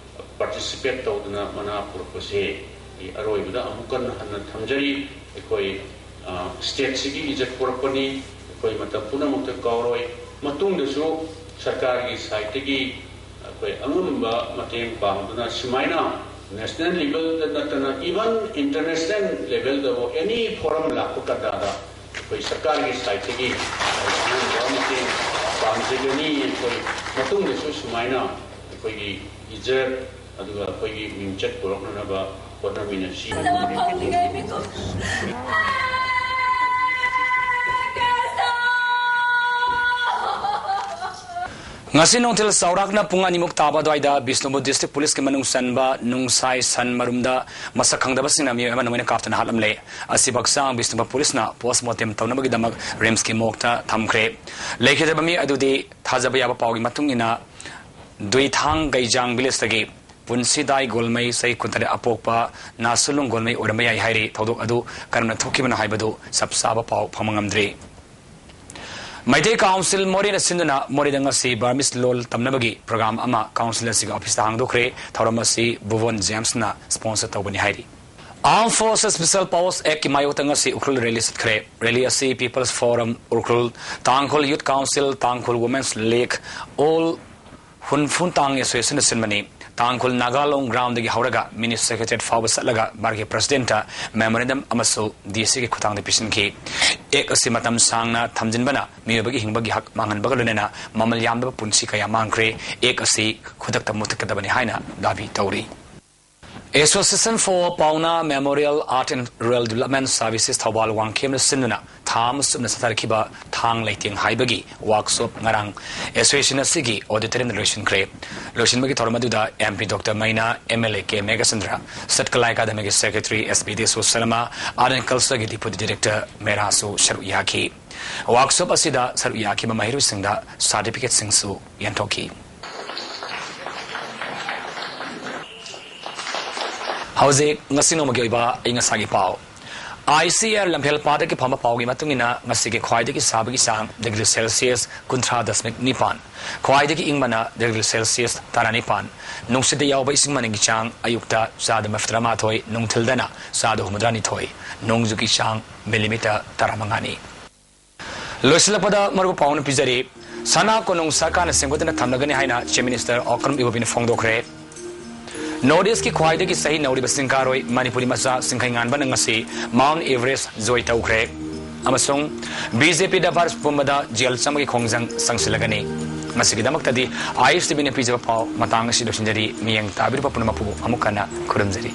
participate ꯇꯧꯗꯨꯅ ꯃꯅꯥ ꯄꯨꯔꯛꯄꯁꯦ ꯑꯩ ꯑꯔꯣꯏꯕꯗ ꯑꯃꯨꯛ ꯍꯟꯅ ꯊꯝꯖꯔꯤ꯫ ꯑꯩꯈꯣꯏ stateꯁꯤꯒꯤ ꯏꯖꯠ ꯄꯨꯔꯛꯄꯅꯤ꯫ ꯑꯩꯈꯣꯏ ꯃꯇꯝ ꯄꯨꯝꯅꯃꯛꯇ ꯀꯥꯎꯔꯣꯏ꯫ ꯃꯇꯨꯡꯗꯁꯨ ꯁꯔꯀꯥꯔꯒꯤ sideꯇꯒꯤ ꯑꯩꯈꯣꯏ ꯑꯉꯝꯕ ꯃꯇꯦꯡ ꯄꯥꯡꯗꯨꯅ ꯁꯨꯃꯥꯏꯅ national levelꯗ ꯅꯠꯇꯅ even international levelꯗꯕꯨ any forum ꯂꯥꯛꯄ ꯀꯟꯗꯥꯗ ꯑꯩꯈꯣꯏ ꯁꯔꯀꯥꯔꯒꯤ sideꯇꯒꯤ ꯑꯉꯝꯕ ꯃꯇꯦꯡ ꯄꯥꯡꯖꯒꯅꯤ꯫ ꯑꯩꯈꯣꯏ ꯃꯇꯨꯡꯗꯁꯨ ꯁꯨꯃꯥꯏꯅ ꯑꯩꯈꯣꯏꯒꯤ ꯏꯖꯠ ꯑꯗꯨꯒ ꯑꯩꯈꯣꯏꯒꯤ ꯃꯤꯡꯆꯠ ꯄꯨꯔꯛꯅꯅꯕ ꯍꯣꯠꯅꯃꯤꯟꯅꯁꯤ꯫ ꯉꯁꯤ ꯅꯨꯡꯊꯤꯜ ꯆꯥꯎꯔꯥꯛꯅ ꯄꯨꯡ ꯑꯅꯤꯃꯨꯛ ꯇꯥꯕ ꯑꯗꯨꯋꯥꯏꯗ ꯕꯤꯁꯅꯨꯄꯨꯔ District Policeꯀꯤ ꯃꯅꯨꯡ ꯆꯟꯕ ꯅꯨꯡꯁꯥꯏ ꯁꯟ ꯃꯔꯨꯝꯗ ꯃꯁꯛ ꯈꯪꯗꯕꯁꯤꯡꯅ ꯃꯤꯑꯣꯏ ꯑꯃꯅ ꯃꯣꯏꯅ ꯀꯥꯞꯇꯨꯅ ꯍꯥꯠꯂꯝꯂꯦ꯫ ꯑꯁꯤꯕꯨ ꯍꯛꯆꯥꯡ ꯕꯤꯁꯅꯨꯄꯨꯔ Policeꯅ post mortem ꯇꯧꯅꯕꯒꯤꯗꯃꯛ RIMSꯀꯤ morgueꯇ ꯊꯝꯈ꯭ꯔꯦ꯫ ꯂꯩꯈꯤꯗꯕ ꯃꯤ ꯑꯗꯨꯗꯤ ꯊꯥꯖꯕ ꯌꯥꯕ ꯄꯥꯎꯒꯤ ꯃꯇꯨꯡ ꯏꯟꯅ ꯗꯨꯏꯊꯥꯡ ꯒꯩꯖꯥꯡ villageꯇꯒꯤ ꯄꯨꯟꯁꯤꯗꯥꯏ ꯒꯣꯜꯃꯩ, ꯆꯍꯤ ꯀꯨꯟꯇꯔꯦꯠ ꯑꯄꯣꯛꯄ ꯅꯥꯁꯨꯂꯨꯡ ꯒꯣꯜꯃꯩ ꯑꯣꯏꯔꯝꯕ ꯌꯥꯏ ꯍꯥꯏꯔꯤ꯫ ꯊꯧꯗꯣꯛ ꯑꯗꯨ ꯀꯔꯝꯅ ꯊꯣꯛꯈꯤꯕꯅꯣ ꯍꯥꯏꯕꯗꯨ ꯆꯞ ꯆꯥꯕ ꯄꯥꯎ ꯐꯪꯕ ꯉꯝꯗ꯭ꯔꯤ꯫ ꯃꯩꯇꯩ Council ꯃꯣꯔꯦꯅ ꯁꯤꯟꯗꯨꯅ ꯃꯣꯔꯦꯗ ꯉꯁꯤ Burmese ꯂꯣꯜ ꯇꯝꯅꯕꯒꯤ program ꯑꯃ council ꯑꯁꯤꯒꯤ officeꯇ ꯍꯥꯡꯗꯣꯛꯈ꯭ꯔꯦ꯫ ꯊꯧꯔꯝ ꯑꯁꯤ ꯚꯨꯕꯣꯟ ꯖꯦꯝꯁꯅ sponsor ꯇꯧꯕꯅꯤ ꯍꯥꯏꯔꯤ꯫ Armed Forces Special Powers Actꯀꯤ ꯃꯥꯌꯣꯛꯇ ꯉꯁꯤ ꯎꯈ꯭ꯔꯨꯜ rally ꯆꯠꯈ꯭ꯔꯦ꯫ Rally ꯑꯁꯤ People's Forum ꯎꯈ꯭ꯔꯨꯜ, ꯇꯥꯡꯈꯨꯜ Youth Council, ꯇꯥꯡꯈꯨꯜ Women's League, All ꯍꯨꯟꯐꯨꯟ ꯇꯥꯡ Associationꯅ ꯁꯤꯟꯕꯅꯤ꯫ ꯇꯥꯡꯈꯨꯜ ꯅꯥꯒꯥ ꯂꯣꯡ ꯒ꯭ꯔꯥꯎꯟꯗꯒꯤ ꯍꯧꯔꯒ ꯃꯤꯅꯤ ꯁꯦꯀ꯭ꯔꯦꯇꯦꯔꯤꯌꯦꯠ ꯐꯥꯎꯕ ꯆꯠꯂꯒ ꯃꯥꯒꯤ ꯄ꯭ꯔꯁꯤꯗꯦꯟꯠꯇ ꯃꯦꯃꯣꯔꯦꯟꯗꯝ ꯑꯃꯁꯨ ꯗꯤ ꯁꯤꯒꯤ ꯈꯨꯠꯊꯥꯡꯗ ꯄꯤꯁꯤꯟꯈꯤ꯫ ꯑꯦꯛ ꯑꯁꯤ ꯃꯇꯝ ꯁꯥꯡꯅ ꯊꯝꯖꯤꯟꯕꯅ ꯃꯤꯑꯣꯏꯕꯒꯤ ꯍꯤꯡꯕꯒꯤ ꯍꯛ ꯃꯥꯡꯍꯟꯕꯒ ꯂꯣꯏꯅꯅ ꯃꯃꯜ ꯌꯥꯝꯂꯕ ꯄꯨꯟꯁꯤ ꯀꯌꯥ ꯃꯥꯡꯈ꯭ꯔꯦ꯫ ꯑꯦꯛ ꯑꯁꯤ ꯈꯨꯗꯛꯇ ꯃꯨꯊꯠꯀꯗꯕꯅꯤ ꯍꯥꯏꯅ ꯗꯥꯕꯤ ꯇꯧꯔꯤ꯫ Association for Paona Memorial Art and Rural Development Services Thoubal ꯋꯥꯡꯈꯦꯝꯅ ꯁꯤꯟꯗꯨꯅ ꯊꯥ ꯑꯃ ꯆꯨꯞꯅ ꯆꯠꯊꯔꯛꯈꯤꯕ ꯊꯥꯡ ꯂꯩꯇꯦꯡ ꯍꯥꯏꯕꯒꯤ ꯋꯥꯔꯛꯁꯣꯞ ꯉꯔꯥꯡ ꯑꯦꯁꯣꯁꯤꯌꯦꯁꯟ ꯑꯁꯤꯒꯤ ꯑꯣꯗꯤꯇꯣꯔꯤꯌꯝꯗ ꯂꯣꯏꯁꯤꯟꯈ꯭ꯔꯦ꯫ ꯂꯣꯏꯁꯤꯟꯕꯒꯤ ꯊꯧꯔꯝ ꯑꯗꯨꯗ M P doctor Meina, M L A K Meghachandra, ꯁꯠꯀꯂꯥ ꯑꯦꯀꯥꯗꯃꯤꯒꯤ secretary S Bideshor Sharma, art and ꯀꯜꯆꯔꯒꯤ ꯗꯤꯄꯨꯇꯤ ꯗꯤꯔꯦꯛꯇꯔ ꯃꯦꯔꯥꯁꯨ ꯁꯔꯨꯛ ꯌꯥꯈꯤ꯫ ꯋꯥꯔꯛꯁꯣꯞ ꯑꯁꯤꯗ ꯁꯔꯨꯛ ꯌꯥꯈꯤꯕ ꯃꯍꯩꯔꯣꯏꯁꯤꯡꯗ ꯁꯥꯔꯇꯤꯐꯤꯀꯦꯠꯁꯤꯡꯁꯨ ꯌꯦꯟꯊꯣꯛꯈꯤ꯫ ꯍꯧꯖꯤꯛ ꯉꯁꯤ ꯅꯣꯡꯃꯒꯤ ꯑꯣꯏꯕ ꯑꯏꯪ ꯑꯁꯥꯒꯤ ꯄꯥꯎ꯫ ꯑꯥꯏ ꯁꯤ ꯑꯦ ꯑꯥꯔ ꯂꯝꯐꯦꯜ ꯄꯥꯠꯇꯒꯤ ꯐꯪꯕ ꯄꯥꯎꯒꯤ ꯃꯇꯨꯡ ꯏꯟꯅ, ꯉꯁꯤꯒꯤ ꯈ꯭ꯋꯥꯏꯗꯒꯤ ꯁꯥꯕꯒꯤ ꯆꯥꯡ ꯗꯤꯒ꯭ꯔꯤ ꯁꯦꯜꯁꯤꯌꯁ ꯀꯨꯟꯊ꯭ꯔꯥ ꯗꯁꯃꯤꯛ ꯅꯤꯄꯥꯟ, ꯈ꯭ꯋꯥꯏꯗꯒꯤ ꯏꯪꯕꯅ ꯗꯤꯒ꯭ꯔꯤ ꯁꯦꯜꯁꯤꯌꯁ ꯇꯔꯥꯅꯤꯄꯥꯟ, ꯅꯨꯡꯁꯤꯠꯇ ꯌꯥꯎꯕ ꯏꯁꯤꯡ ꯃꯅꯤꯟꯒꯤ ꯆꯥꯡ ꯑꯌꯨꯛꯇ ꯆꯥꯗ ꯃꯔꯤꯐꯨ ꯇꯔꯥꯃꯥꯊꯣꯏ, ꯅꯨꯡꯊꯤꯜꯗꯅ ꯆꯥꯗ ꯍꯨꯝꯐꯨꯇꯔꯥꯅꯤꯊꯣꯏ, ꯅꯣꯡꯖꯨꯒꯤ ꯆꯥꯡ ꯃꯤꯂꯤꯃꯤꯇꯔ ꯇꯔꯥꯃꯉꯥꯅꯤ꯫ ꯂꯣꯏꯁꯤꯜꯂꯛꯄꯗ ꯃꯔꯨꯞ ꯄꯥꯎ ꯑꯃ ꯄꯤꯖꯔꯤ꯫ ꯁꯅꯥ ꯀꯣꯅꯨꯡ ꯁꯔꯀꯥꯔꯅ ꯁꯦꯝꯒꯠꯇꯨꯅ ꯊꯝꯂꯒꯅꯤ ꯍꯥꯏꯅ ꯆꯤꯐ ꯃꯤꯅꯤꯁꯇꯔ ꯑꯣꯀ꯭ꯔꯝ ꯏꯕꯣꯕꯤꯅ ꯐꯣꯡꯗꯣꯛꯈ꯭ꯔꯦ꯫ ꯅꯣꯔꯠ ꯏꯁꯀꯤ ꯈ꯭ꯋꯥꯏꯗꯒꯤ ꯆꯍꯤ ꯅꯧꯔꯤꯕ ꯆꯤꯡꯀꯥꯔꯣꯏ ꯃꯅꯤꯄꯨꯔꯤ ꯃꯆꯥ ꯆꯤꯡꯈꯩ ꯉꯥꯟꯕꯅ ꯉꯁꯤ ꯃꯥꯎꯟ ꯑꯦꯚꯔꯦꯁ ꯖꯣꯏ ꯇꯧꯈ꯭ꯔꯦ꯫ ꯑꯃꯁꯨꯡ ꯕꯤ ꯖꯦ ꯄꯤꯗ ꯚꯥꯔꯠ ꯄꯨꯝꯕꯗ ꯖꯦꯜ ꯆꯪꯕꯒꯤ ꯈꯣꯡꯖꯪ ꯆꯪꯁꯤꯜꯂꯒꯅꯤ꯫ ꯃꯁꯤꯒꯤꯗꯃꯛꯇꯗꯤ ꯑꯥꯏ ꯑꯦꯁ ꯇꯤ ꯚꯤꯅ ꯄꯤꯖꯕ ꯄꯥꯎ ꯃꯇꯥꯡ ꯑꯁꯤ ꯂꯣꯏꯁꯤꯟꯖꯔꯤ꯫ ꯃꯤꯠꯌꯦꯡ ꯇꯥꯕꯤꯔꯤꯕ ꯄꯨꯝꯅꯃꯛꯄꯨ ꯑꯃꯨꯛ ꯍꯟꯅ ꯈꯨꯔꯨꯝꯖꯔꯤ꯫